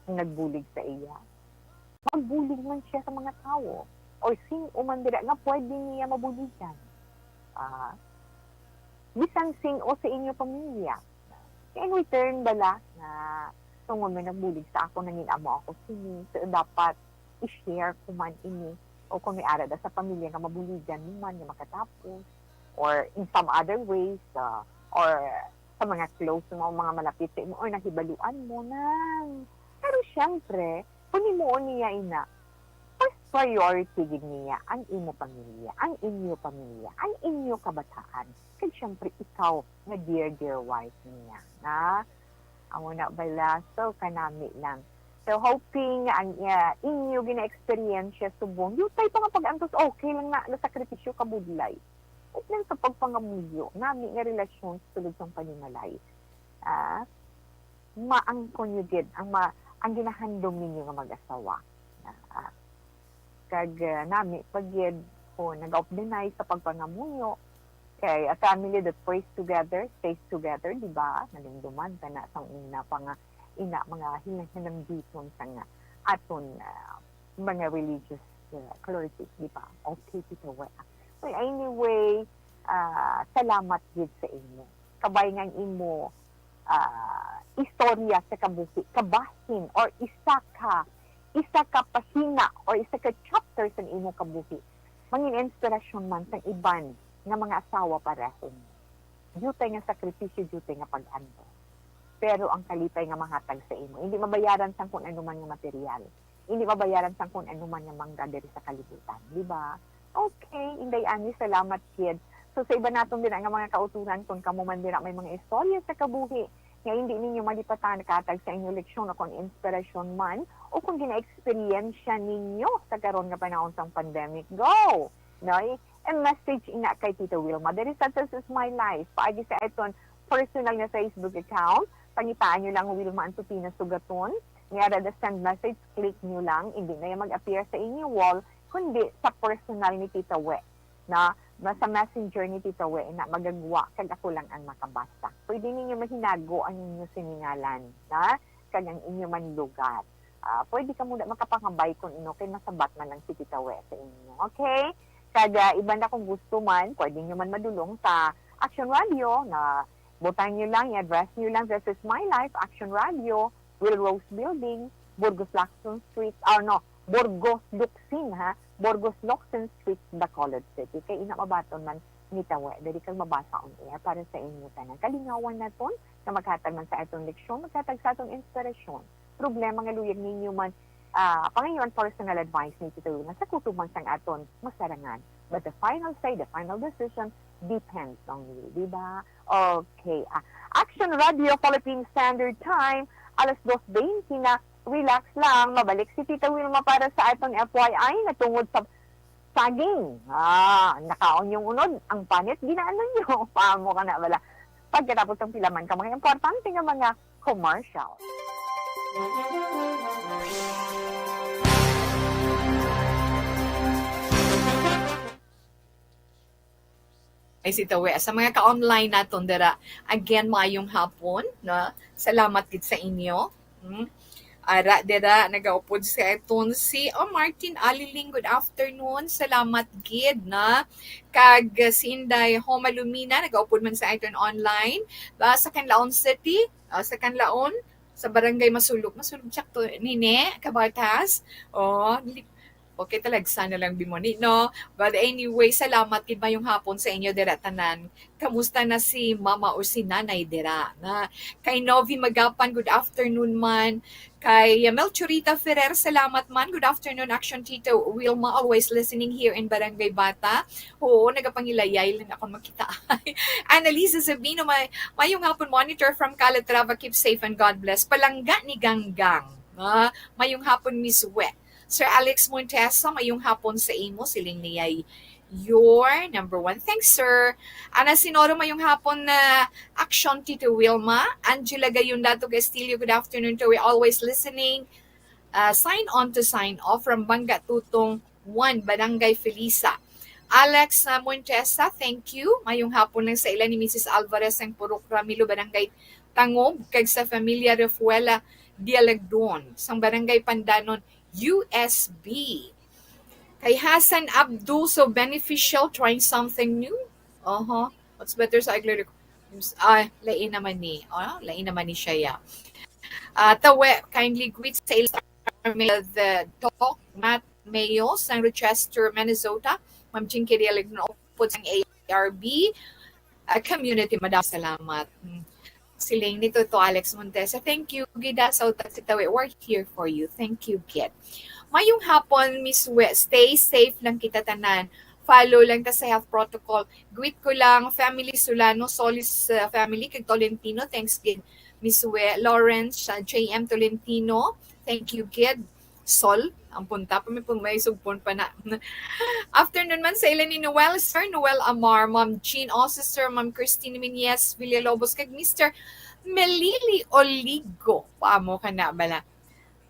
ang nagbulig sa iya, magbulig man siya sa mga tawo or sin-o man dira nga pwede niya mabuligan. Ah, bisan sin-o sa inyo pamilya. Kay in return bala, nga tungod may nagbulig sa akon, nangin-amo ako sini, so dapat i-share ko man ini, o kung may ara da sa pamilya nga mabuligan mo man nga makatapos, or in some other ways, ah, or sa mga close mo, mga malapit sa imo, or nahibaluan mo nang. Pero syempre, kung himuon niya ina, first priority gid niya ang imo pamilya, ang inyo pamilya, ang inyo kabataan. Kag syempre, ikaw nga dear, dear wife niya, na? Amo na bala. So, kanami lang. So, hoping nga ang, ah, inyo gina-eksperyensya subong, yutay pa nga pag-antos, okay lang na, nasakripisyo ka budlay. Ug nang sa pagpangamuyo, nami nga relasyon sa sulod sang panimalay. Ah, maangkon nyo gid ang ma-, ang ginahandom ninyo nga mag-asawa. Ah, kag, ah, nami pa gid ko nag-updeny sa pagpangamuyo, kay a family that prays together stays together, di ba? Nalinduman ka na sang una pa nga ina mga hinang-hinambiton sa nga aton, ah, mga religious, ah, clergy, di ba? Okay, Tita Wea. Well, anyway, ah, salamat gid sa imo. Kabay nga ang imo, ah, istorya sa kabuhi, kabahin, or isa ka, isa ka pahina, or isa ka chapter sa imo kabuhi, mangin inspirasyon man sa iban nga mga asawa pareho mo. Diutay nga sakripisyo, diutay nga pag-antos. Pero ang kalipay nga mahatag sa imo, hindi mabayaran sang kun ano man nga material. Hindi mabayaran sang kun ano man nga mangga diri sa kalibutan, di ba? Okay, Inday Annie, salamat gid. So, sa iban naton dira nga mga kauturan, kung kamo man dira may mga istorya sa kabuhi nga hindi ninyo malipatan, nakahatag sa inyo leksyon o kung inspirasyon man, o kung gina-eksperyensya ninyo sa karon nga panahon sang pandemic, go! No? I-message ina kay Tita Wilma diri sa This Is My Life. Paagi sa aton personal nga Facebook account, pangitaan nyo lang Wilma Antupina Sugaton. Niya ra da send message, click nyo lang. Hindi na yan mag-appear sa inyo wall, kundi sa personal ni Tita We, na, na sa messenger ni Tita We, na magagwa, kag ako lang ang makabasa. Pwede ninyo mahinago ang inyo siningalan, na, kag ang inyo man lugar. Ah, pwede kamo na makapangabay kung ano, kay masabat man lang si Tita We sa inyo. Okay? Kag, ah, iban na kung gusto man, pwede nyo man madulong sa Action Radio, na butang nyo lang, i-address nyo lang, This Is My Life, Action Radio, Will Rose Building, Burgos Locsin Street, ah, no, Burgos Locsin, ha? Burgos Locsin Street, Bacolod City. Kay ina mabaton man ni Tita We, diri kag mabasa on air para sa inyo tanan. Kalingawan naton nga maghatag man sa aton leksyon, maghatag sa aton inspirasyon. Problema nga luyag ninyo man, ah, pangayuan personal advice ni Tita Wilma sa kutob man sang aton masarangan. But the final say, the final decision depends on you, di ba? Okay. Ah, Action Radio Philippine Standard Time, alas dos bente na. Relax lang. Mabalik si Tita Wilma para sa aton F Y I na tungod sa saging. Ah, nakaon yung unod, ang panit, ginaanon nyo. Paamo ka na bala. Pagkatapos ang pila man ka mga importante nga mga commercial. Ay, si Tita We, sa mga ka-online naton dira, again, maayong hapon, no? Salamat gid sa inyo. Hmm? Ara, dira, nagaupod sa aton si, oh, Martin Aliling, good afternoon. Salamat gid, na. Kag si Inday Homa Lumina, nagaupod man sa aton online. Ba, sa Canlaon City, ah, sa Canlaon, sa Barangay Masulog. Masulog, tsakto, nini, Kabatas. Oh, li-, Okay, talagsa na lang bimoni, no? But anyway, salamat gid, mayong hapon sa inyo dira tanan. Kamusta na si mama o si nanay dira? Na kay Novi Magapan, good afternoon man. Kay Melchorita Ferrer, salamat man. Good afternoon, Action Tito Wilma, always listening here in Barangay Bata. Oo, nagapangilayay lang ako makita. Annalisa Sabino, may, mayong hapon, monitor from Calatrava. Keep safe and God bless. Palangga ni Ganggang. Ah, mayong hapon, Miss We. Sir Alex Montesa, mayong hapon sa imo. Siling niya, "Your number one." Thanks, sir. Ana Sinoro, mayong hapon na action, Tito Wilma. Angela Gayunda to Castillo, good afternoon to we. Always listening. Uh, sign on to sign off from Bangga Tutong one, Barangay Felisa. Alex uh, Montesa, thank you. Mayong hapon lang sa ila ni Missus Alvarez sang Purok Ramilo, Barangay Tangub, kag sa Familia Refuela Dialagdon, sang Barangay Pandanon, U S B. Kay Hasan Abdu, so beneficial trying something new. Oho. What's better sa agliriko? Ah, lain naman ni. Oh, lain naman ni siya, ya. Uh, tawe, kindly greet sa ila the Doc Matt Mayo sang Rochester, Minnesota. Ma'am Jinky Dialigno, upod sang A R B uh, community. Madam, salamat. Mm. Siling ni Toto Alex Montesa, "Thank you gid sa utak si Tawi. We're here for you. Thank you gid." Mayong hapon, Miss We. Stay safe lang kita tanan. Follow lang ta sa health protocol. Greet ko lang family Solano, Solis uh, family, kag Tolentino. Thanks gid, Miss We. Lawrence, uh, J M Tolentino. Thank you gid. Sol, ang punta pa, may pun-, may sugpon pa na. Afternoon man sa ila ni Noel, Sir Noel Amar, Ma'am Jean, also Sir, Ma'am Christine Minyes Villalobos, kag Mister Melili Oligo. Paamo ka na bala?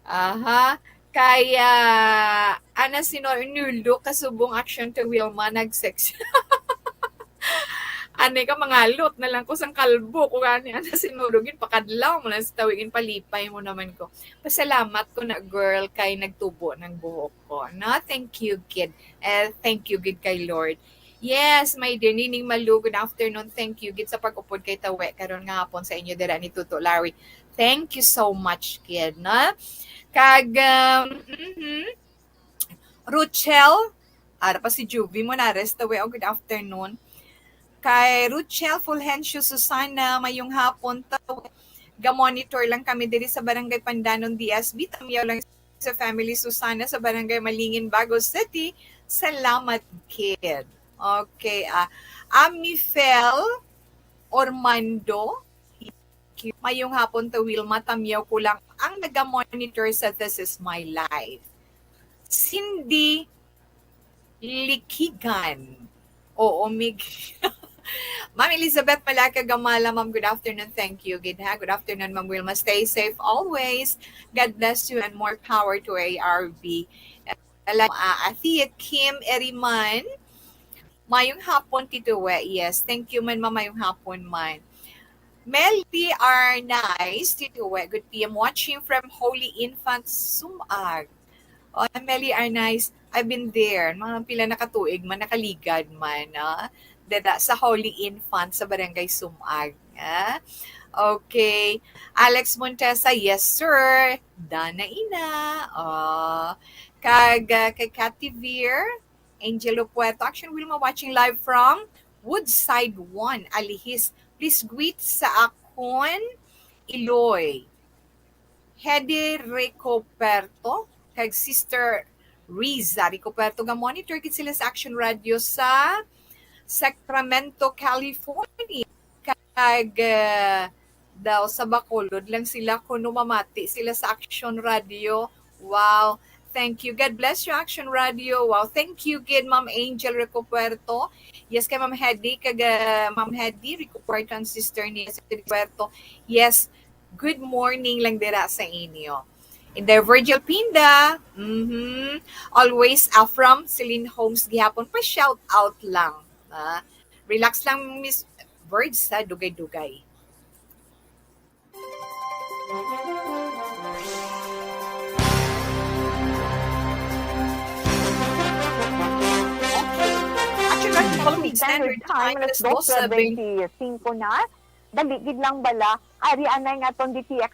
Aha. Kaya, ana, sino nulo kasubong action to Wilma, nag-sex. Ani ka, mangalot na lang ko sang kalbo ko gani, ana, sinurog yun, pakadlaw mo lang sa tawigin, palipay mo naman ko. Pasalamat ko na, girl, kay nagtubo ng buhok ko. No, thank you, kid. Eh, thank you, gid, kay Lord. Yes, my dear Nining Malu, good afternoon. Thank you, gid, sa pag-upod kay Tawe karon nga hapon sa inyo dira ni Tuto Larry. Thank you so much, kid, no? Kag, um, mhm. Rochelle, ara pa si Juvie mo na, rest away. Oh, good afternoon. Kay Rochelle Fulgencio Susana, mayong hapon to. Ga-monitor lang kami diri sa Barangay Pandanon, D S B. Tamiyaw lang sa family Susana sa Barangay Malingin, Bago City. Salamat, kid. Okay, ah, Amifel Ormando, mayong hapon to Wilma, tamiyaw ko lang ang naga-monitor sa This Is My Life. Cindy Likigan. Oo, Mig. Ma'am Elizabeth Malaka Gamala, ma'am, good afternoon. Thank you. Good, ha? Good afternoon, Ma'am Wilma. Stay safe always. God bless you and more power to A R B. Alam, ah, Athea Kim Eriman. Mayong hapon, Tito We. Yes, thank you man, ma'am. Mayong hapon man. Melly Arnaiz, Tito We. Good P M watching from Holy Infant, Sumag. Oh, Melly Arnaiz, I've been there. Mga pila na ka tuig man, nakaligad man, ah. Dada sa Holy Infant sa Barangay Sumag. Ah? Okay. Alex Montesa, yes, sir. Dana ina. Oh. Kag, ah, kay Cathy Veer, Angelo Puerto. Action Wilma watching live from Woodside one, Alihis. Please greet sa akon, Iloy. Hedy Ricoperto, kag Sister Riza Ricoperto. Ga-monitor gid sila sa Action Radio sa Sacramento, California. Kag, uh, daw sa Bacolod lang sila kuno mamati sila sa Action Radio. Wow. Thank you. God bless you, Action Radio. Wow. Thank you gid, Ma'am Angel Ricopuerto. Yes, kay Ma'am Hedy, kag, uh, Ma'am Hedy Ricopuerto, ang sister ni Ricopuerto. Yes, good morning lang dira sa inyo. And then Virgil Pinda, mhm, always, uh, from Celine Homes gihapon, pa shout out lang. Ah, relax lang, Miss Virg, sa dugay-dugay. Okay. Actually, following standard time, alas dose bente singko na. Dali gid lang bala. Ari anay nga aton D T X.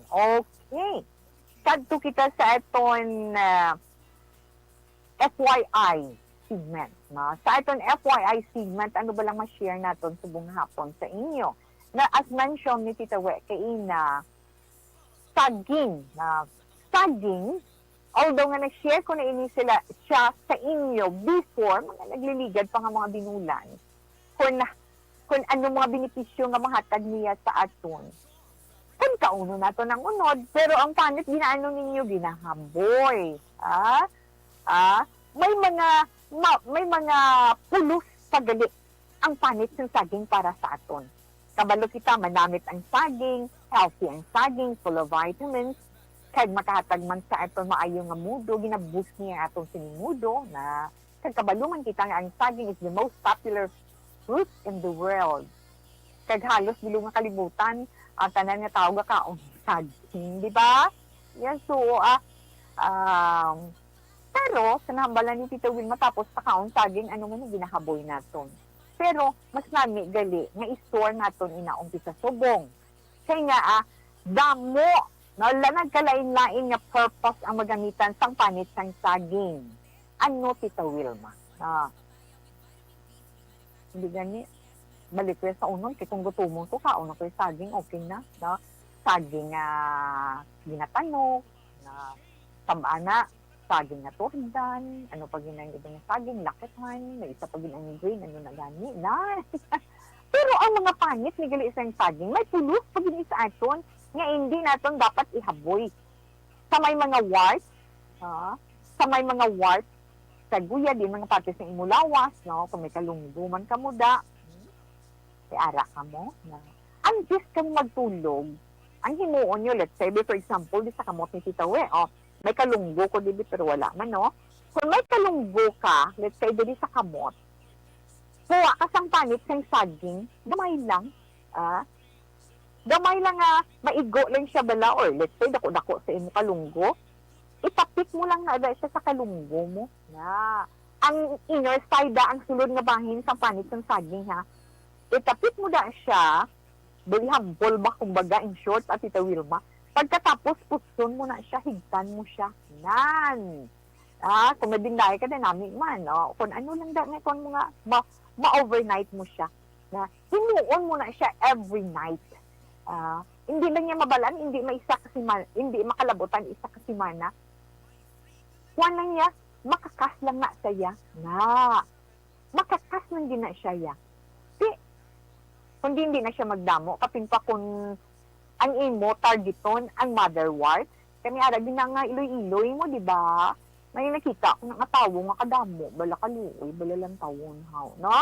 Okay. Kadto kita sa aton, ah, F Y I segment, no? Sa aton F Y I segment, ano ba lang ma-share naton subong hapon sa inyo? Na, as mentioned ni Tita We kaina, saging, na saging, although nga na-share ko na ini sila, siya sa inyo before, mga nagliligad pa nga mga binulan, kung, kung ano mga benepisyo nga mahatag niya sa aton. Kung kauno nato nang unod, pero ang panit ginaano ninyo, ginahaboy. Ah? Ah? May mga, ma-, may mga pulos pa gali ang panit sang saging para sa aton. Kabalo kita, manamit ang saging, healthy ang saging, full of vitamins, kag makahatag man sa aton maayo nga mudo, ginaboost niya ang aton sinimudo na, kag kabalo man kita nga ang saging is the most popular fruit in the world. Kag halos bilog nga kalibutan, ang tanan nga tawo gakaon saging, di ba? Yes, so, ah, um, pero sa nahambalan ni Tita Wilma, tapos pakaon saging, ano man yung ginahaboy naton. Pero mas nami gali nga i-store naton inaon kisa subong. Kay nga, ah, damo, no, la nagkalain-lain nga purpose ang magamitan sang panit sang saging. Ano, Tita Wilma? Ah. Hindi gani. Balik ko sa unod, kay kung gutomon ko, kaon ako yung saging, okay na, no? Saging nga ginatanok, na sabana, saging nga tuhdan, ano pa gid ang iba nga saging, lakatan, may isa pa gid ang green, ano na gani, na. Pero ang mga panit ni gali sang saging, may pulos pa gid sa aton nga hindi naton dapat ihaboy. Sa may mga wart, ah, sa may mga wart, sa guya, di mga parte sa imo lawas, no? Kung may kalunggo man kamo da, hmm, kay ara kamo, na. Antes kamo magtulog, ang himuon nyo, let's say, for example, di sa kamot ni Tita We, oh, may kalunggo ko, di, pero wala man, no? Kung may kalunggo ka, let's say, diri sa kamot, kuha ka sang panit sang saging, gamay lang, ah, gamay lang nga maigo lang siya bala, or let's say, dako-dako sa imo kalunggo, itapik mo lang na dahil siya sa kalunggo mo. Na, ang inner side, da, ang sulod nga bahin sang panit sang saging, ha. Itapik mo da siya, very humble ba, kumbaga, in short, at Tita Wilma. Pagkatapos, puson mo na siya, higtan mo siya. Nan! Ah, kung mabindahay ka, dynamic man, oh. Kung ano lang da, nga, kung mga, ma-, ma-overnight mo siya. Na, himuon mo na siya every night. Ah, hindi lang niya mabalaan, hindi maisa ka sima-, hindi makalabutan isa ka semana. Kuwan lang niya, makakas lang na sa iya. Na, makakas lang din na siya, ya. Di, kundi hindi na siya magdamo, kapin pa kung ang imo targeton ang mother wart, kami ara gid na nga iloy-iloy mo, di ba? May nakita ko nga tawo nga kadamo, bala kaluoy, bala lantawon, haw, no?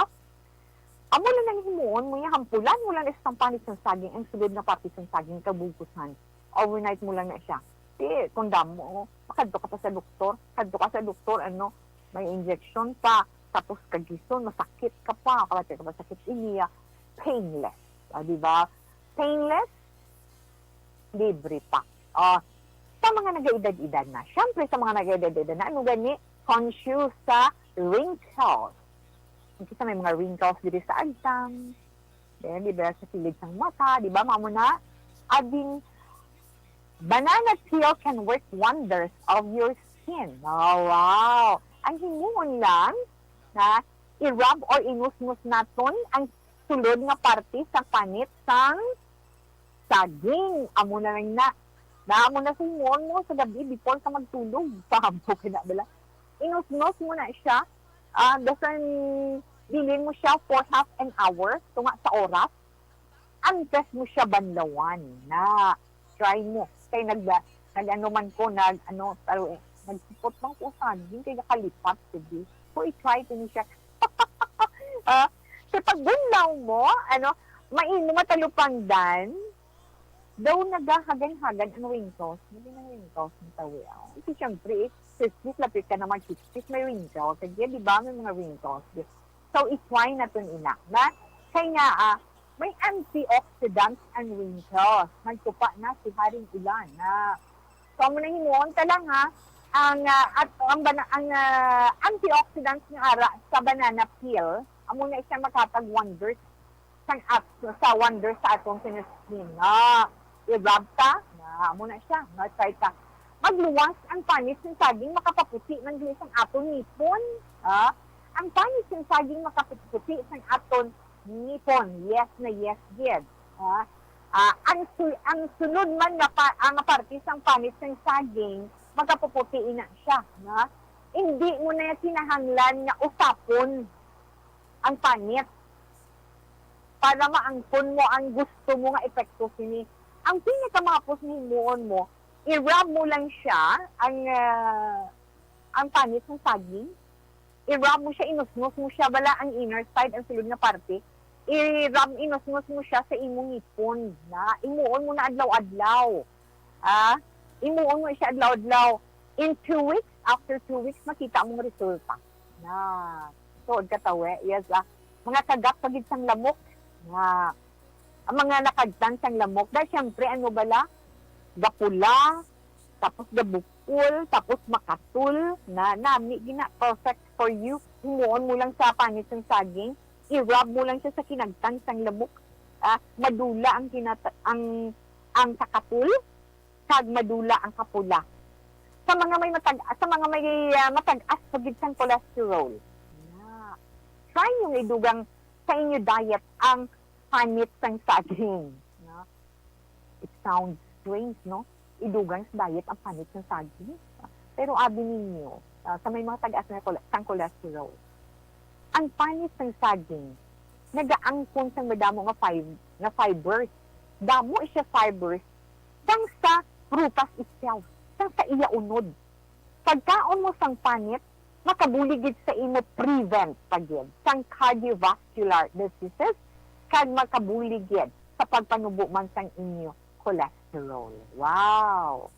Amo na nang himuon mo niya, hampulan mo lang sa panit sang saging ang sulod nga parte sang saging kabugusan. Overnight mo lang na siya. Di, kung damo, makadto ka pa sa doktor, kadto ka sa doktor, ano, may injection pa, tapos kagison, masakit ka pa, kabati ka pa sakit, iniya, painless. Ah, di ba? Painless, libre pa. Oh, sa mga nag-edad-edad na, syempre sa mga nag-edad-edad na, ano gani? Conscious sa wrinkles. Kita may mga wrinkles diri sa agtang. Then, di ba, sa kilid sang mata, di ba, mamo na? Ading, banana peel can work wonders of your skin. Oh, wow! Ang himuon lang na i-rub or inusnos naton ang sulod nga parte sa panit sang saging. Amo na lang na. Na amo na sa himuon mo sa gabi before ka magtulog. Pahampo ka na bala. Inusnos mo na siya. Ah, dasan bilin mo siya for half an hour, tunga sa oras. Antes mo siya banlawan na. Try mo. Kay nag-, nag-ano man ko, nag-, ano, taro-, nagsipot man ko saging, kay nakalipat ko, di. So, i-try ko ni siya. Ah, sa pagbunlaw mo, ano, maimo matalupangdan, daw nagahagan-hagan ang wrinkles. Hindi na wrinkles ang tawi, ah. Kasi, syempre, eh, fifties, lapit ka na mag-sixties, may wrinkles. Kaya, di ba, may mga wrinkles. So, i-try naton ina, na? Kay nga, ah, may antioxidants ang wrinkles. Nagtupa na si Haring Ulan, na. So, amo na himuon ka lang, ha. Ang, ah, at, ang bana-, ang, ah, antioxidants nga ara sa banana peel, amo na siya makatag wonders sang at-, sa wonders sa atong skin, na. I-rub ta, na. Ah, amo na siya. No? Try ka. Magluwas ang panit sang saging, makapaputi man gali sang aton ngipon. Ah, ang panit sang saging makapaputi sang aton ngipon. Yes na yes, gid. Ah, ah, ang su- ang sunod man nga pa, ang parte sang panit sang saging, makapuputi ina siya, no? Hindi mo na kinahanglan nga usapon ang panit para maangkon mo ang gusto mo nga epekto sini. Ang pinakamahapos nga himuon mo, i-rub mo lang siya, ang, ah, ang panit ng saging. I-rub mo siya, inusnos mo siya, bala ang inner side, ang sulod nga parte. I-rub, inusnos mo siya sa imong ngipon. Na, imuon mo na adlaw-adlaw. Ah, imuon mo siya adlaw-adlaw. In two weeks, after two weeks, makita mong resulta. Na, tuod ka tawi. Yes, ah. Mga kagap pa gid sang lamok. Na, ang mga nakagtan sang lamok. Dahil siyempre, ano bala? Gapula, tapos gabukol, tapos makatul. Na, nami gina, perfect for you. Himuon mo lang sa panit sang saging. I-rub mo lang siya sa kinagtan sang lamok. Ah, madula ang kinata-, ang, ang kakatul, kag madula ang kapula. Sa mga may matag-, sa mga may, ah, matag-as pa gid sang cholesterol. Na, try nyo nga idugang sa inyo diet ang panit sang saging. No? It sounds strange, no? Idugang sa diet ang panit sang saging. Pero abi ninyo, ah, sa may mga tag-as nga kole-, sang cholesterol, ang panit sang saging nagaangkon sang madamo nga fib-, nga fibers. Damo siya fibers sang sa prutas itself, sang sa iya unod. Pagkaon mo sang panit, makabulig gid sa imo prevent pa gid sang cardiovascular diseases, kag makabulig gid sa pagpanubo man sang inyo cholesterol. Wow!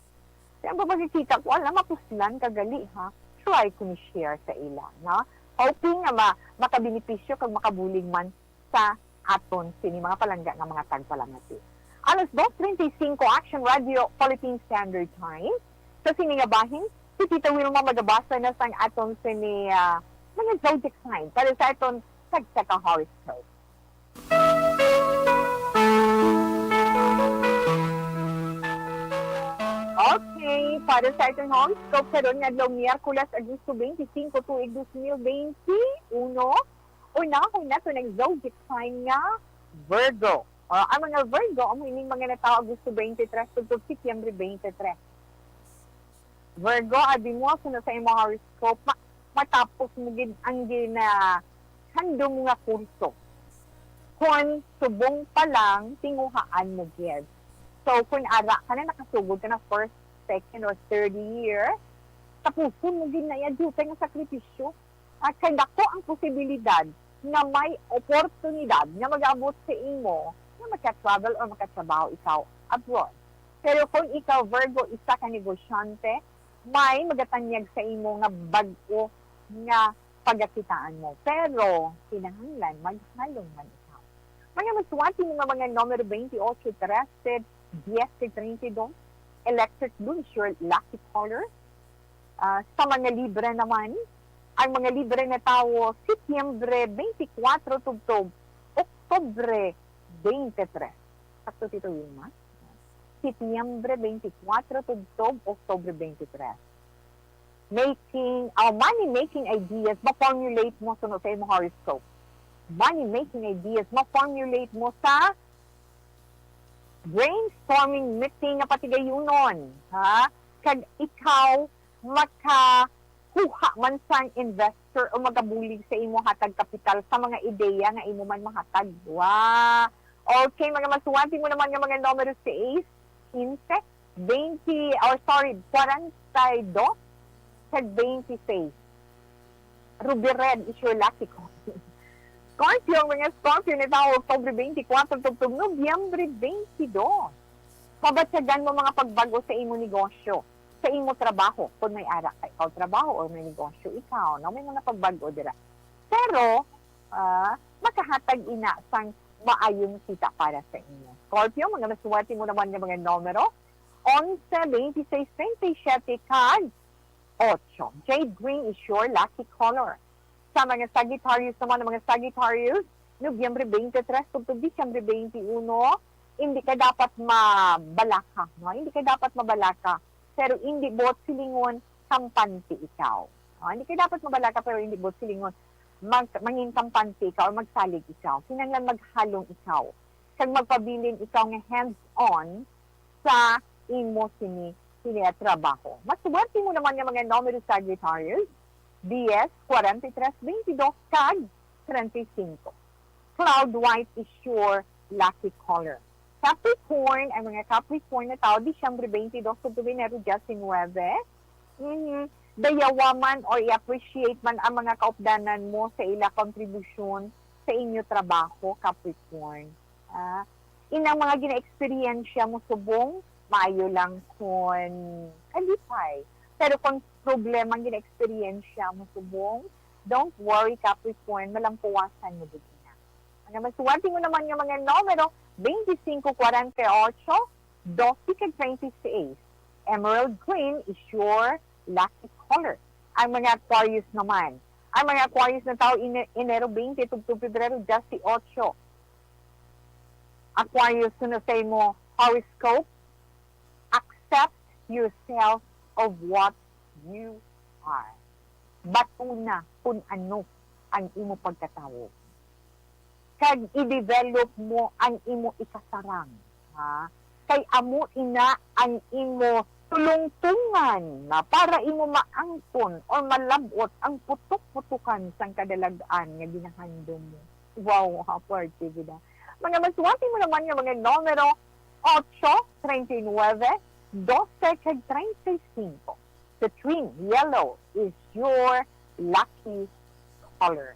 Kaya ang pagkikita ko, alam, mapuslan ka gali, ha? Try ko ni share sa ila, no? Hoping nga ma-, makabenepisyo kag makabulig man sa aton sini mga palangga nga mga tagpalangati. Alas dos treinta y cinco, Action Radio, Philippine Standard Time. Sa sini nga bahin, si Tita Wilma magabasa na sang aton sini, ah, mga zodiac sign para sa aton tagsa ka horoscope. Okay, para sa aton horoscope karon nga adlaw, Miyerkules, Agosto twenty-five, tuig dos mil twenty-uno, unahon nato ang zodiac sign nga Virgo. O, ang mga Virgo, amo ining mga natawo Agosto twenty-three tubtob Setyembre twenty-three. Virgo, abi mo, suno sa imo horoscope, ma-, matapos mo gid ang ginahandom mo nga kurso. Kon subong pa lang, tinguhaan mo gid. So, kung ara ka na, nakasugod ka na first, second, or third year, tapuson mo gid na iya, dutay nga sakripisyo. At kay dako ang posibilidad nga may oportunidad nga mag-abot sa imo nga maka-travel or makatrabaho ikaw abroad. Pero kung ikaw, Virgo, isa ka negosyante, may magatanyag sa imo nga bag-o nga pagakitaan mo. Pero kinahanglan maghalong man ikaw. Mga masuwati mo nga mga numero twenty-eight, trese, diez, treinta y dos, electric blue is your lucky color. Ah, sa mga Libra naman, ang mga Libra natawo Setyembre twenty-four tubtob Oktubre twenty-three. Sakto, Tito Wilma? Setyembre twenty-four tubtob Oktubre twenty-three. Making, ah, money making ideas, ma-formulate mo suno sa imong horoscope. Money making ideas, ma-formulate mo sa brainstorming meeting nga patigayunon, ha? Kag ikaw makakuha man sang investor o magabulig sa imo hatag kapital sa mga ideya nga imo man mahatag. Wow! Okay, mga masuwati mo naman nga mga numero, sais, quince, twenty, or sorry, kwarenta y dos, kag twenty-six. Ruby red is your lucky color. Scorpio, ang mga Scorpio natawo Oktubre twenty-four tubtob Nobyembre twenty-two. Mabatyagan mo mga pagbag-o sa imo negosyo, sa imo trabaho, kung may ara ka ikaw trabaho or may negosyo ikaw, no? May mga pagbag-o dira. Pero, ah, makahatag ina sang maayong kita para sa inyo. Scorpio, mga masuwati mo naman nga mga numero, onse, twenty-six, twenty-siyete, kag ocho. Jade green is your lucky color. Sa mga Sagittarius naman, ang mga Sagittarius, Nobyembre twenty-three tubtob Disyembre twenty-uno, hindi ka dapat mabalaka, no? Hindi ka dapat mabalaka, pero hindi buot silingon, kampante ikaw. No? Hindi ka dapat mabalaka, pero hindi buot silingon, mag, mangin kampante ikaw or magsalig ikaw. Kinahanglan maghalong ikaw. Kag magpabilin ikaw nga hands-on sa imo sini, sini nga trabaho. Masuwerte mo naman nga mga numero, Sagittarius, diyes, kwarenta y tres, bentidós, kag treinta y cinco. Cloud white is your lucky color. Capricorn, ang mga Capricorn nga tawo, Disyembre twenty-two tubtob Enero diecinuebe. Mhm. Dayawa man or i-appreciate man ang mga kaupdanan mo sa ila kontribusyon sa inyo trabaho, Capricorn. Ah, inang mga gina-eksperyensya mo subong, maayo lang kon kalipay. Pero kung problema ang gina-eksperyensya mo subong, don't worry, Capricorn, malampuwasan mo gid ina. Mga masuwerte mo naman nga mga numero, twenty-five, forty-eight, doce, kag twenty-six. Emerald green is your lucky color. Ang mga Aquarius naman. Ang mga Aquarius nga tawo, Ene-, Enero twenty tubtob Pebrero dieciocho. Aquarius, sunod sa imo horoscope, accept yourself of what you are. Batuna kung ano ang imo pagkatawo. Kag i-develop mo ang imo ikasarang, ha? Kay amo ina ang imo tulungtungan na para imo maangkon or malab-ot ang putok-putokan sang kadalag-an nga ginahandom mo. Wow, ha, forte gid, ah. Mga masuwerte mo naman nga mga numero, ocho, treinta y nueve, doce, kag treinta y cinco. Citrine, yellow is your lucky color.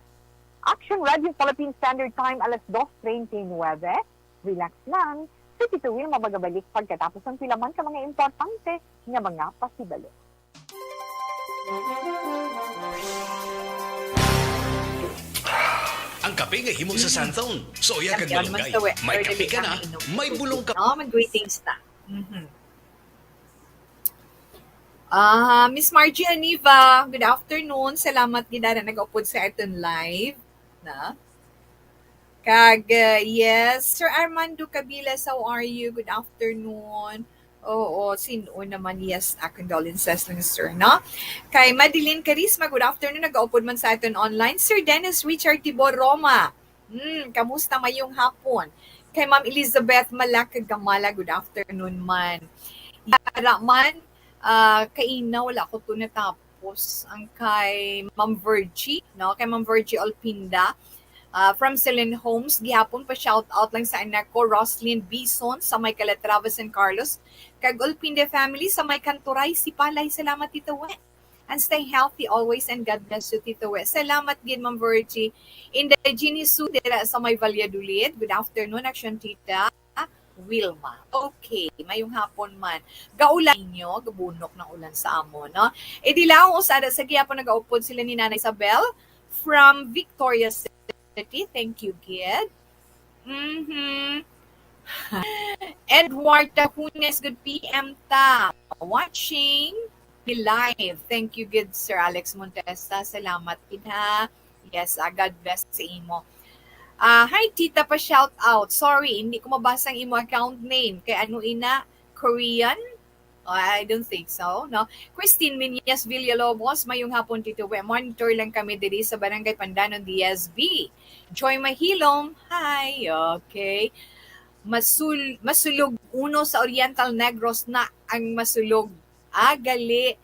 Action Radio Philippine Standard Time, alas dos treinta y nueve. Relax lang. Si Tito Will mabagabalik pagkatapos ang pila man ka mga importante nga mga pasibalo. Ang kape nga himo sa Santon. Soya kag malunggay. May kape ka na, may bulong ka. No, mag-greetings na. Mhm. Ah, Miss Margie Aniva, good afternoon. Salamat gid nga nag-upod sa aton live na. Kag, uh, yes, Sir Armando Cabiles, how are you? Good afternoon. Oo, sin-o naman, yes, ah, condolences lang, sir, no? Kay Madeline Carisma, good afternoon, nag-upod man sa aton online. Sir Dennis Richard Tibor Roma, hmm, kamusta, mayong hapon? Kay Ma'am Elizabeth Malak Gamala, good afternoon man. Yara man, ah, kaina, wala ko to natapos. Ang kay Ma'am Virgie, no? Kay Ma'am Virgie Olpinda, ah, from Celine Homes, gihapon pa shout out lang sa anak ko, Roslyn Bison, sa may Calatrava, San Carlos. Kag Olpinda family sa may Kanturay, Sipalay. Salamat, Tito We. And stay healthy always and God bless you, Tito We. Salamat gid, Ma'am Virgie. Inday Jeannie Su, dira sa may Valladolid. Good afternoon, Action Tita Wilma. Okay, mayong hapon man. Gaulan inyo, gabunok ng ulan sa amo, no? E di lang, usada sa gihapon nagaupod sila ni Nanay Isabel from Victoria City. Thank you, gid. Mhm. Edward Tahunes, good P M ta. Watching me live. Thank you, good Sir Alex Montesa. Salamat gid, ha. Yes, ah, God bless sa imo. Ah, hi, Tita, pa shout out. Sorry, hindi ko mabasa ang imo account name. Kay ano ina? Korean? Oh, I don't think so, no? Christine Minyas Villalobos, mayong hapon, Tito We. Monitor lang kami diri sa Barangay Pandanon, D S B. Joy Mahilom, hi. Okay. Masul Masulog uno sa Oriental Negros na ang Masulog. Ah, gali.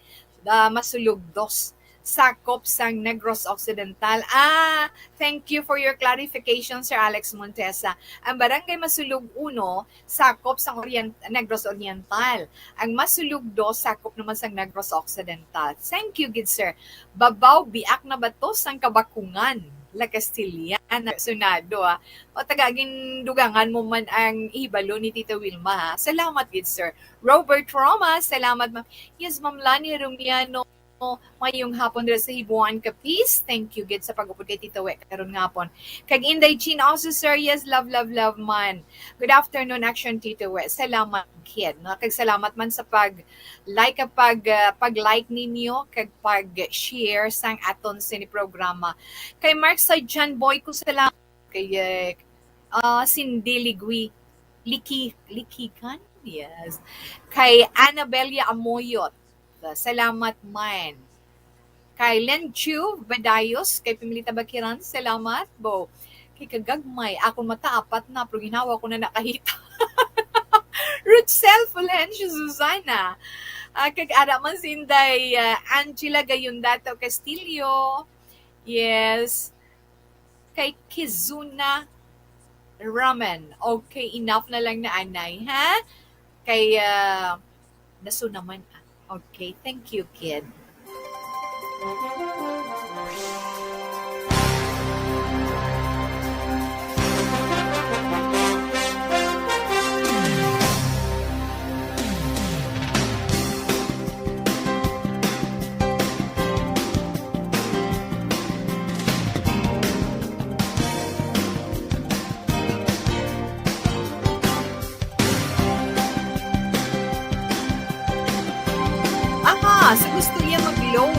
Ah, Masulog dos. Sakop sang Negros Occidental. Ah, thank you for your clarification, Sir Alex Montesa. Ang Barangay Masulog uno, sakop sang Orient-, Negros Oriental. Ang Masulog dos, sakop naman sang Negros Occidental. Thank you, good sir. Babaw, biak na ba to sang Kabakungan? La Castellana, Sonado, ah. O, taga gindugangan mo man ang hibalo ni Tita Wilma, ha? Salamat, good sir. Robert Roma, salamat, ma'am. Yes, Ma'am Lani Rumiano, mayong hapon dira sa Hibuan, Capiz. Thank you, gid, sa pag-upod kay Tito We karon nga hapon. Kag Inday Chin also, sir, yes, love, love, love man. Good afternoon, Action Tito We. Salamat, kid, no? Kag salamat man sa pag-like, pag, ah, pag-like ninyo, kag pag-share sang aton sini programa. Kay Mark sa John Boy, ko salamat. Kay, eh, ah, Cindy Ligwi. Liki-, Likikan? Yes. Kay Annabelia Amoyot. Salamat man. Kay Len Chu Badayos, kay Pimilita Bakiran, salamat, bo. Kay kagagmay, akon mata apat na, pero ginhawa ko na nakahita. Ruthsel Fulencio Susana. Ah, kag ara man si Inday, ah, Angela Gayundato Castillo. Yes. Kay Kizuna Ramen. Okay, enough na lang na, anay, ha? Kay, ah, naso naman, ah. Okay, thank you, kid. Aha, sa gusto niya mag-loan.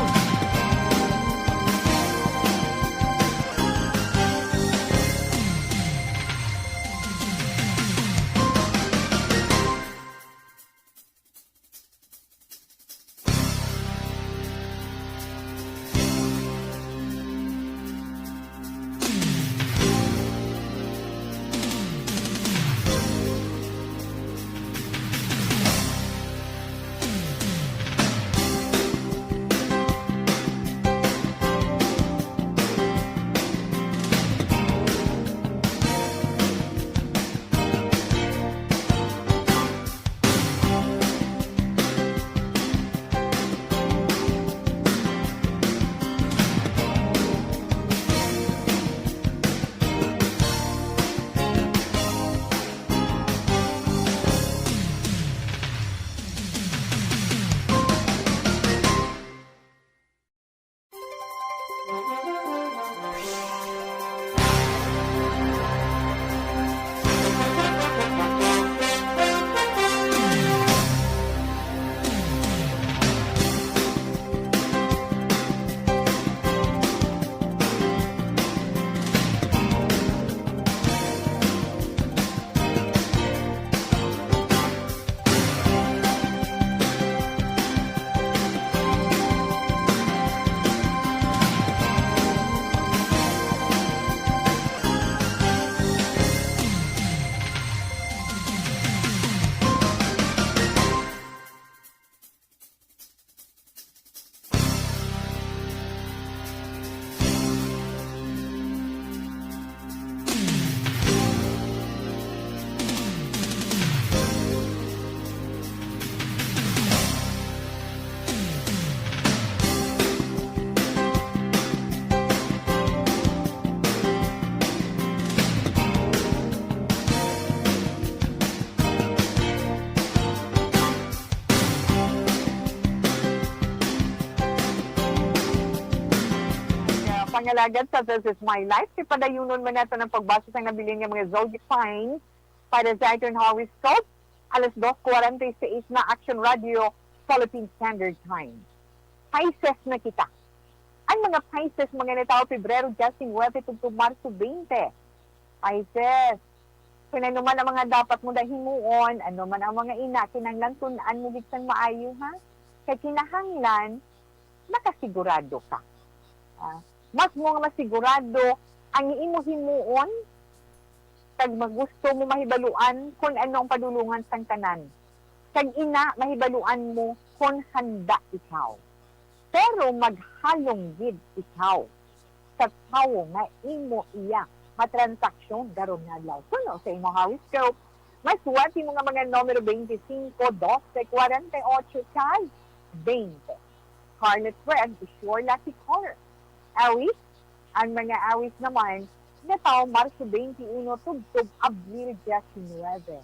Ang, ah, pangalagad sa This Is My Life, kay padayunon man nato ang pagbasa sang nabilin nga mga zodiac signs para sa aton horoscope. Alas dos kwarenta y seis na, Action Radio, Philippine Standard Time. Pisces na kita. Ang mga Pisces, mga natawo Pebrero diyes nuwebe tubtob Marso twenty. Pisces, kung ano man ang mga dapat mo na himuon, ano man ang mga ina, kinahanglan tun-an mo gid sang maayo, ha? Kay kinahanglan makasigurado ka. Ah, mas mo nga masigurado ang imo himuon, kag magusto mo mahibaluan kon ano ang padulongan sang tanan. Kag ina, mahibaluan mo kon handa ikaw. Pero maghalong gid ikaw sa tawo nga imo iya matransaksyon karon nga adlaw. Suno sa imo horoscope, maswerte mo nga mga numero twenty-cinco, doce, kwarenta y ocho, kag twenty. Scarlet Red is your lucky color. Aries, ang mga Aries naman, natawo Marso twenty-uno tubtob Abril diecinuebe.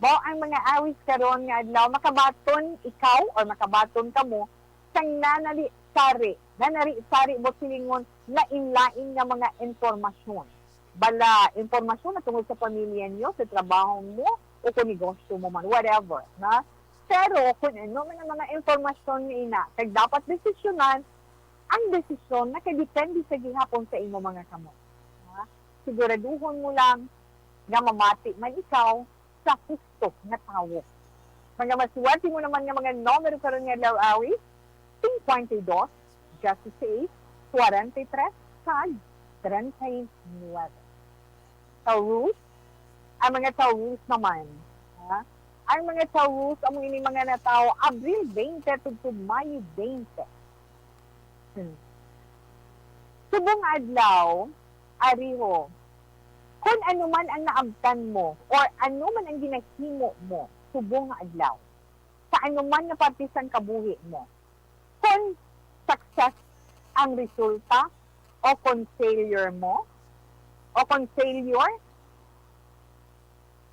Mao ang mga Aries karon nga adlaw, makabaton ikaw or makabaton kamo sang nanari-sari, nanari-sari mo silingon, lain-lain nga mga impormasyon. Bala, impormasyon na tungod sa pamilya niyo, sa trabaho mo, o kung negosyo mo man, whatever, na. Pero kung ano man ang mga impormasyon nga ina, kag dapat desisyonan, ang desisyon nakadepende sa gihapon sa imo mga kamot. Ha? Siguraduhon mo lang nga mamati man ikaw sa husto nga tawo. Mga maswerte mo naman nga mga numero karon nga adlaw, awit, cincuenta y dos, dieciséis, cuarenta y tres, kag treinta y nueve. Taurus, ang mga Taurus naman, ha? Ang mga Taurus, amo ini mga natawo Abril twenty tubtob Mayo twenty. Hmm. Subong nga adlaw, ariho, kun ano man ang naabtan mo or ano man ang ginahimo mo subong nga adlaw, sa ano man nga parte sang kabuhi mo, kun success ang resulta o kun failure mo, o kun failure,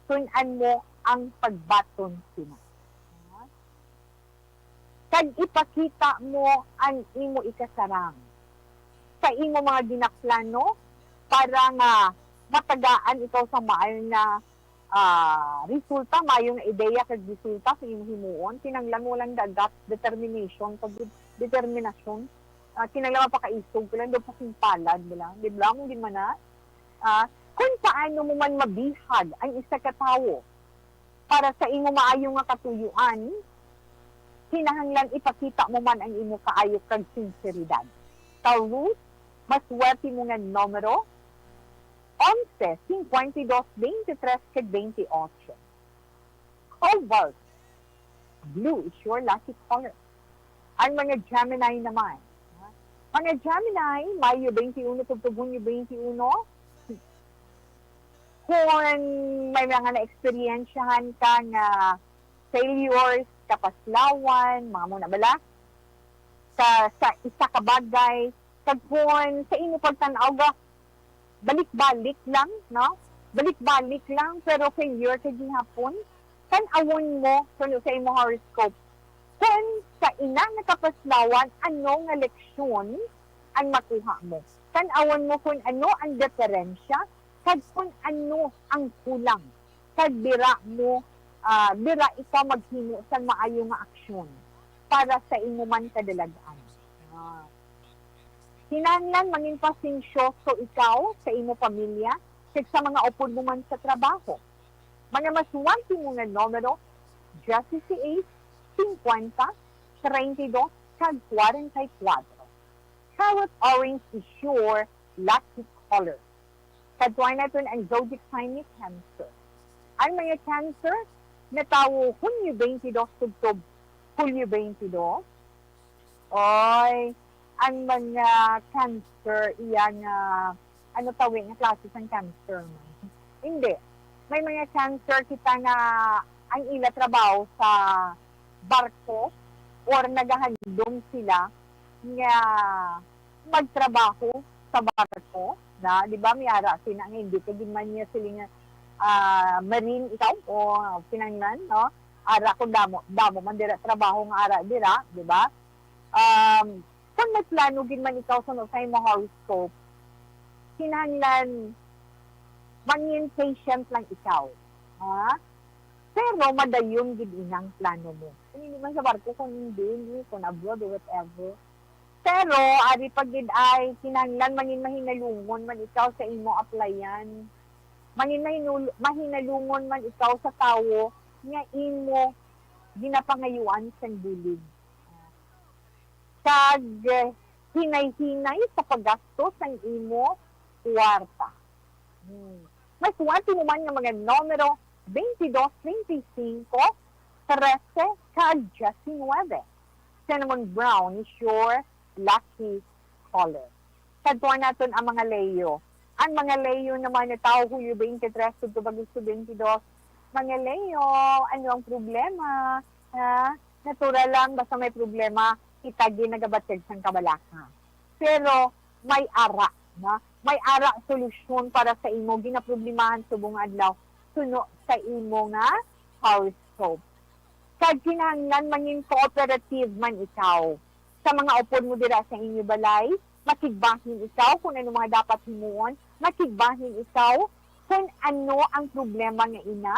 tun-an mo ang pagbaton sina. Kag ipakita mo ang imo ikasarang sa imo mga ginaplano para nga matagaan ikaw sa maayo nga, ah, resulta, maayo nga ideya kag resulta sa imong himuon. Kinahanglan mo lang dagat, determination, kag determinasyon. Ah, kinahanglan mapakaisog ka lang, daw pasimpalad mo lang. Di ba? Mong ginmana? Ah, kung paano mo man mabihag ang isa ka tawo para sa imo maayo nga katuyoan, kinahanglan ipakita mo man ang imo kaayo kag sinseridad. Taurus, maswerte mo nga numero, onse, cincuenta y dos, veintitrés, kag veintiocho. Cobalt, blue is your lucky color. Ang mga Gemini naman. Mga Gemini, Mayo twenty-one tubtob Hunyo twenty-one, kung may mga na-eksperyensyahan ka nga failures, kapaslawan, mga muna bala, sa, sa isa ka bagay, kag kung sa imo pagtan-aw ga, balik-balik lang, no? Balik-balik lang, pero failure ka gihapon. Tan-awon mo kuno sa imo horoscope. Kung sa ina nga kapaslawan, ano nga leksyon ang makuha mo? Tan-awon mo kung ano ang diferensya kag kung ano ang kulang. Kag dira mo, ah, dira ikaw maghimo sang maayo nga aksyon para sa imo man kadalag-an. Ah. Kinahanglan mangin pasensyoso ikaw sa imo pamilya kag sa mga upod mo man sa trabaho. Mga maswerte mo nga numero, dieciséis, cincuenta, treinta y dos, kag cuarenta y cuatro. Carrot orange is your lucky color. Kadtuan naton ang zodiac sign ni Cancer. Ang mga Cancer, natawo Hunyo twenty-two tubtob Hulyo twenty-two. Oy, ang mga Cancer, iya nga, ano tawi nga klase sang Cancer man? Hindi. May mga Cancer kita nga ang ila trabaho sa barko or nagahandom sila nga magtrabaho sa barko, na, di ba, may ara sina nga hindi ka gid man niya siling nga, ah, marine ikaw, o kinanglan, no? Ara ko damo, damo man dira trabaho nga ara dira, di ba? Um, kung may plano gid man ikaw sa, sa imong horoscope, kinahanglan mangin patient lang ikaw, ha? Pero madayon gid inang plano mo. Kung hindi man sa barko, kung hindi, hindi, kung abroad or whatever. Pero, ari pa gid ay, kinahanglan mangin mahinalungon man ikaw sa imo applyan. Mangin mahinul-, mahinalungon man ikaw sa tawo nga imo ginapangayuan sang bulig. Kag, eh, hinay-hinay sa paggasto sang imo kuwarta. Hmm. May kuwarta mo man nga mga numero twenty-dos, twenty-cinco, trese, kag diecinuebe. Cinnamon brown is your lucky color. Kadtuan naton ang mga Leo. Ang mga Leo naman na tawo Hulyo twenty-three tubtob Agosto twenty-two. Mga Leo, ano ang problema? Ha? Natural lang, basta may problema, kita gid nagabatyag sang kabalaka. Pero may ara, no? May ara solusyon para sa imo ginaproblemahan subong nga adlaw, suno sa imo nga horoscope. Kag kinahanglan mangin cooperative man ikaw sa mga upod mo dira sa inyo balay. Makigbahin ikaw kung ano mga dapat himuon. Makigbahin ikaw kung ano ang problema nga ina.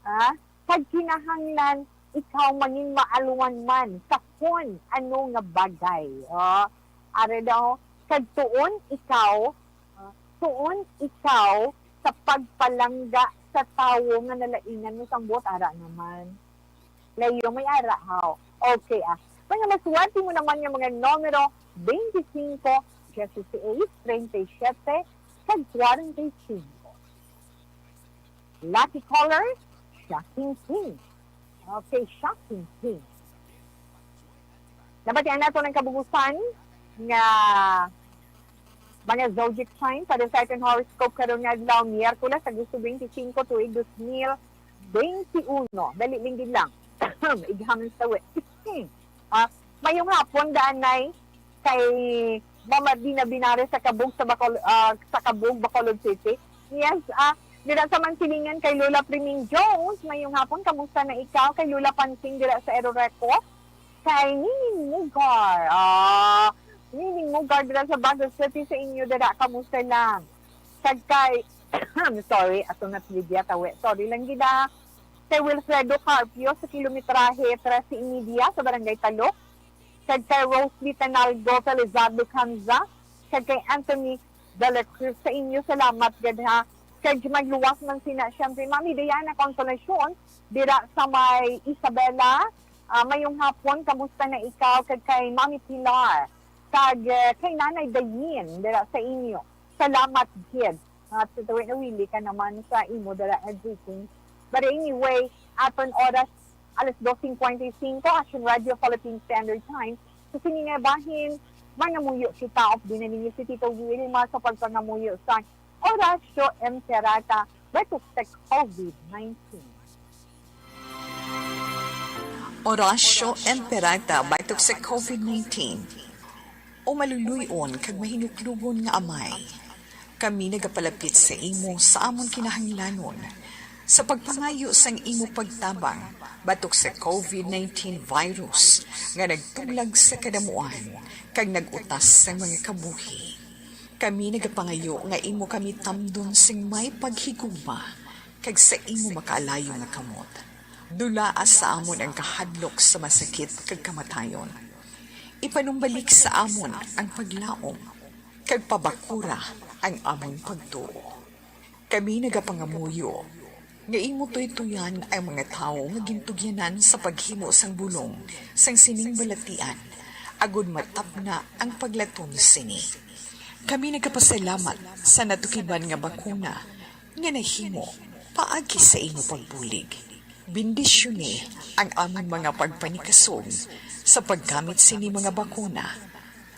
Ah, kag kinahanglan ikaw mangin maalwan man sa kun ano nga bagay. Oh, are daw, kag tuon ikaw, ah, tuon ikaw sa pagpalangga sa tawo nga nalaingan mo sang buot, ara naman. Layo may ara, haw. Okay, ah. Mga maswerte mo naman nga mga numero, twenty-cinco, dieciséis, treinta y siete, kag cuarenta y cinco. Lucky color, shocking pink. Okay, shocking pink. Nabatian nato ng kabugusan nga mga zodiac sign para sa aton horoscope karon nga adlaw, Miyerkules, Agosto twenty-cinco, tuig dos mil twenty-uno. Dali linggid lang. Ighaman sa tawi. Ah, mayong hapon, danay, kay Mama Dina Binares sa Kabug, sa Bacol-, ah, sa Kabug, Bacolod City. Yes, ah, dira sa Mansilingan kay Lola Priming Jones, mayong hapon, kamusta na ikaw? Kay Lola Pansing dira sa Eroreco, kay Nining Mugar, ah, Nining Mugar dira sa Bago City, sa inyo dira, kamusta lang? Kag kay, I'm sorry, ato na trivia, tawi. Sorry lang gid, ah. Kay Wilfredo Carpio sa kilometrahe trese y media sa Barangay Talok. Kag kay Rosely Tanalgo Felizardo Canza. Kag kay Anthony Dela Cruz, sa inyo, salamat gid, ha. Kag magluwas man sina, syempre, Mami Diana Consolacion, dira sa may Isabela, ah, mayong hapon, kamusta na ikaw? Kag kay Mami Pilar, kag, eh, kay Nanay Dayin, dira sa inyo. Salamat gid. At sa tuwing nawili ka naman sa imo dala and greetings. But anyway, aton oras, alas dos cincuenta y cinco, Action Radio Philippine Standard Time. Sa sini nga bahin, mangamuyo kita of dinaninyo si Tito Wilma sa pagpangamuyo sa Oratio Imperata batok sa covid nineteen. Oratio Imperata batok sa covid nineteen. O maluluy-on kag mahinuklogon nga Amay, kami nagapalapit sa imo sa amon kinahanglanon sa pagpangayo sang imo pagtabang batok sa covid nineteen virus nga nagtuglag sa kadamuan kag nag-utas sang mga kabuhi. Kami nagapangayo nga imo kami tamdon sing may paghigugma kag sa imo makaalayo nga kamot. Dulaa sa amon ang kahadlok sa masakit kag kamatayon. Ipanumbalik sa amon ang paglaom kag pabakura ang amon pagtuo. Kami nagapangamuyo nga imo tuytoyan ang mga tawo nga gintugyanan sa paghimo sang bulong sang sining balatian, agod matapna ang paglaton sini. Kami nagapasalamat sa natukiban nga bakuna nga nahimo paagi sa imo pagbulig. Bendisyoni ang amon mga pagpanikasog sa paggamit sini mga bakuna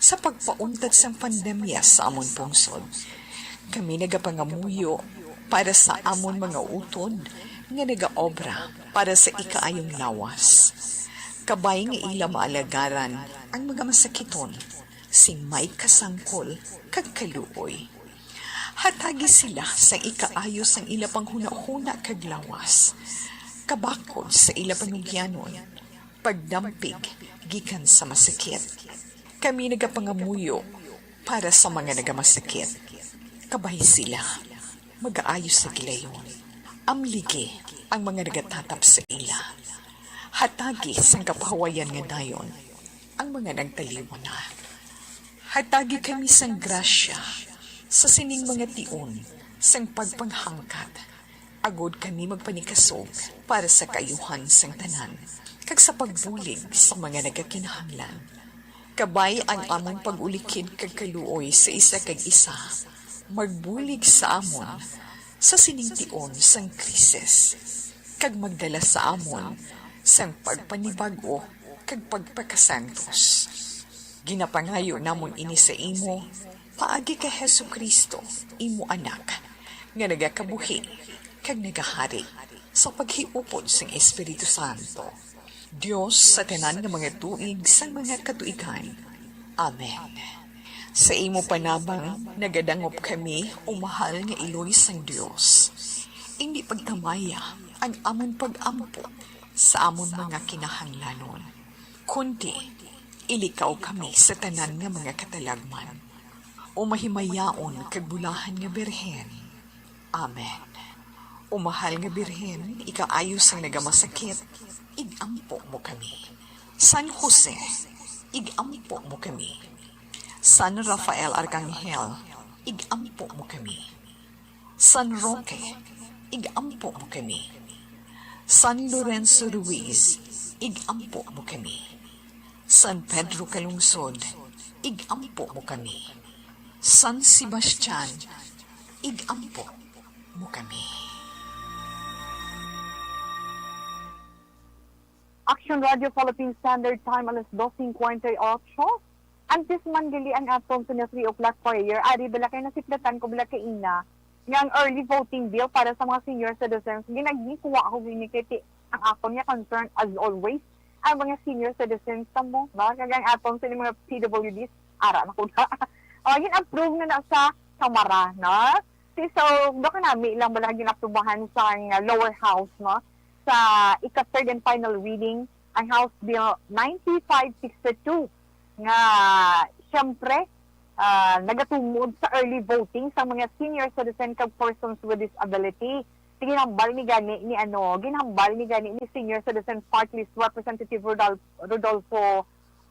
sa pagpauntat sang pandemya sa amon pungsod. Kami nagapangamuyo para sa amon mga utod nga nagaobra para sa ikaayong lawas, kabay nga ila maalagaran ang mga masakiton sing may kasangkol kag kaluoy. Hatagi sila sang ikaayo sang ila panghunahuna kag lawas, kabakod sa ila panugyanon, pagdampig gikan sa masakit. Kami nagapangamuyo para sa mga nagamasakit, kabay sila magaayo sa gilayon. Amligi ang mga nagatatap sa ila. Hatagi sang kapahuwayan nga dayon ang mga nagtaliwan na. Hatagi kami sang grasya sa sining mga tion sang pagpanghangkat, agod kami magpanikasog para sa kaayuhan sang tanan, kag sa pagbulig sa mga nagakinahanglan. Kabay ang amon pag-ulikid kag kaluoy sa isa kag isa, magbulig sa amon sa sining tion sang krisis, kag magdala sa amon sang pagpanibag-o kag pagpakasantos. Ginapangayo namon ini sa imo paagi kay Jesu-Cristo, imo Anak, nga nagakabuhi kag nagahari sa paghiupod sang Espiritu Santo, Dios sa tanan nga mga tuig sang mga katuigan. Amen. Sa imo panabang nagadangop kami, o mahal nga Iloy sang Dios. Indi pagtamaya ang amon pag-ampo sa amon mga kinahanglanon, kundi ilikaw kami sa tanan nga mga katalagman. O mahimayaon kag bulahan nga Birhen. Amen. O mahal nga Birhen, ikaayo sang nagamasakit, ig-ampo mo kami. San Jose, ig-ampo mo kami. San Rafael Arcangel, ig-ampo mo kami. San Roque, ig-ampo mo kami. San Lorenzo Ruiz, ig-ampo mo kami. San Pedro Calungsod, ig-ampo mo kami. San Sebastian, ig-ampo mo kami. Action Radio Philippine Standard Time, alas dos cincuenta y ocho. Antes man gali ang aton sa three o'clock prayer, ari bala kay nasiplatan ko bala kay ina nga ang early voting bill para sa mga senior citizens, ginagikuha ako gini kay ti-, ang akon nga concern, as always, ang mga senior citizens ta mo, no? Kag ang aton sa mga P W Ds, ara na ko na. O, gin-approve na na sa Kamara, no? Si, so, do kanami lang bala gin-aprubahan sa, uh, lower house, no? Sa ika-third and final reading, ang House Bill ninety-five sixty-two nga, siyempre, ah, nagatungod sa early voting sa mga senior citizen kag persons with disability. Ginhambal ni gani ni, ano, ginhambal ni gani ni Senior Citizen Party List Representative Rodol-, Rodolfo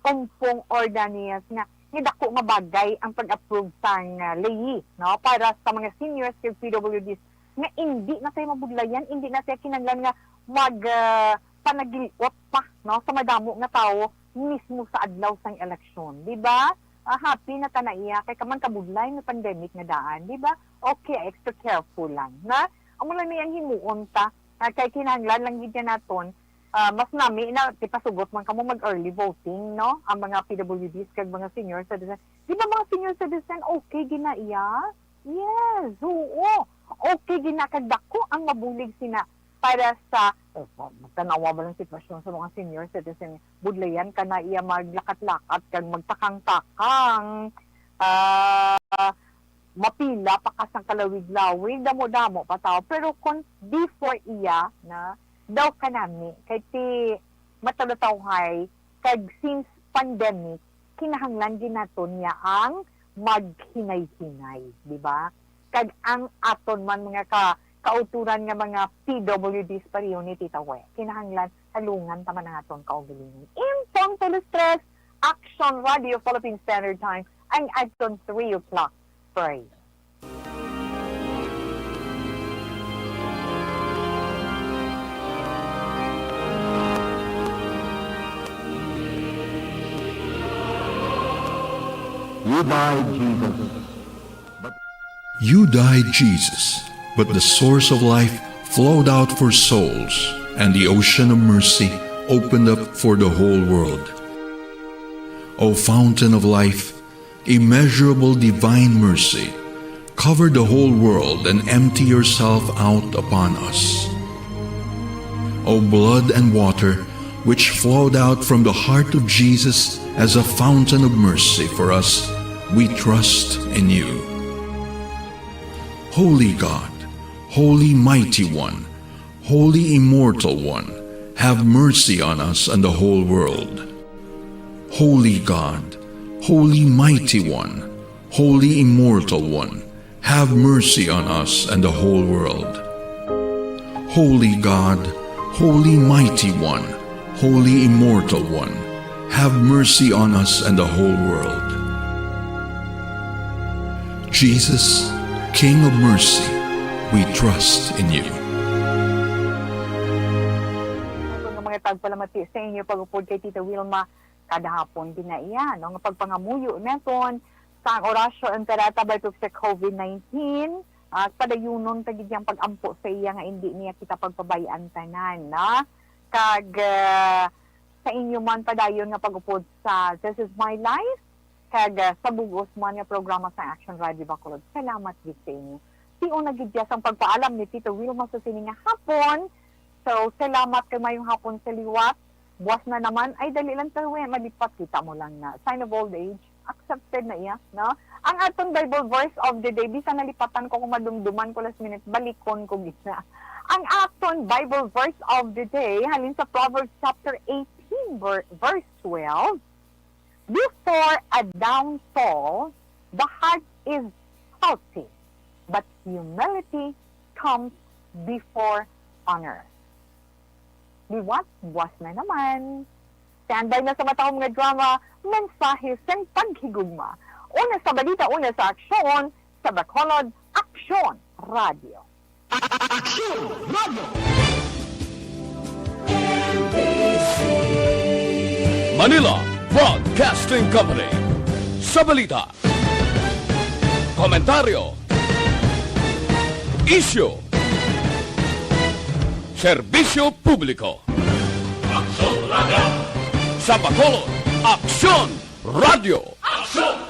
Ompong Ordonez nga, nga dako nga bagay ang pag-approve sang, ah, leyi, no, para sa mga seniors kag P W Ds nga indi na siya mabudlayan, indi na siya kinahanglan nga mag, ah, panagil-ot pa, no, sa madamo nga tawo mismo sa adlaw sang eleksyon, di ba? Ah, happy na ta na iya kay kaman kabudlay nga pandemic nga daan, di ba? Okay, extra careful lang, na amo lang ni ang himuon ta, ah, kay kinahanglan lang gid niya naton, ah, mas nami na tipasugot man kamo mag early voting, no? Ang mga P W Ds kag mga senior citizen. Di ba mga senior citizen, okay gid na iya? Yes, oo. Okay gid na kag dako ang mabulig sina para sa, eh, magtanawa ba ng sitwasyon sa mga senior citizen? Budlayan ka na iya maglakat-lakat kag magtakang-takang. Ah, mapila pa ka sang kalawig-lawig, damo-damo pa tawo. Pero kung before iya na, daw kanami, kay ti matalutawhay, kag since pandemic, kinahanglan gid naton niya ang maghinay-hinay, di ba? Kag ang aton man mga ka-, kauturan nga mga P W Ds pareho ni Tita We, kinahanglan halungan ta man ang aton kaugalingon. Impong tulos tres, Action Radio Philippine Standard Time, ang aton three o'clock prayer. You died, Jesus. But You died, Jesus, but the source of life flowed out for souls, and the ocean of mercy opened up for the whole world. O fountain of life, immeasurable divine mercy, cover the whole world and empty yourself out upon us. O blood and water, which flowed out from the heart of Jesus as a fountain of mercy for us, we trust in you. Holy God, Holy Mighty One, Holy Immortal One, have mercy on us and the whole world. Holy God, Holy Mighty One, Holy Immortal One, have mercy on us and the whole world. Holy God, Holy Mighty One, Holy Immortal One, have mercy on us and the whole world. Jesus, King of mercy, we trust in you. Ako nga mga tagpalamati sa inyo pag-upod kay Tita Wilma, kada hapon din na iya, no, nga pagpangamuyo naton sa ang Oratio Imperata batok sa COVID nineteen, ah, padayunon ta gid yang pag-ampo sa iya nga indi niya kita pagpabay-an tanan, no? Kag, ah, sa inyo man padayon nga pag-upod sa This Is My Life, kag, ah, sa bug-os man nga programa sa Action Radio Bacolod. Salamat gid sa inyo. Tion na gid ya sang pagpaalam ni Tita Wilma sa sini nga hapon. So, salamat kag mayong hapon sa liwat. Buwas na naman, ay dali lang, pero malipat, kita mo lang na. Sign of old age, accepted na iya, no? Ang aton Bible verse of the day, bisan nalipatan ko kung madumduman ko last minute, balikon ko gid na. Ang aton Bible verse of the day, halin sa Proverbs chapter eighteen, ver-, verse twelve, "Before a downfall, the heart is haughty, but humility comes before honor." Liwat, buwas na naman. Standby na sa matahom nga drama, Mensahe sang Paghigugma. Una sa balita, una sa aksyon, sa Bacolod, aksyon. Radyo. Aksyon Radio! Manila Broadcasting Company. Sa balita, komentaryo, isyu, serbisyo publiko. Aksyon Radio! Sa Bacolod, Aksyon Radio! Aksyon!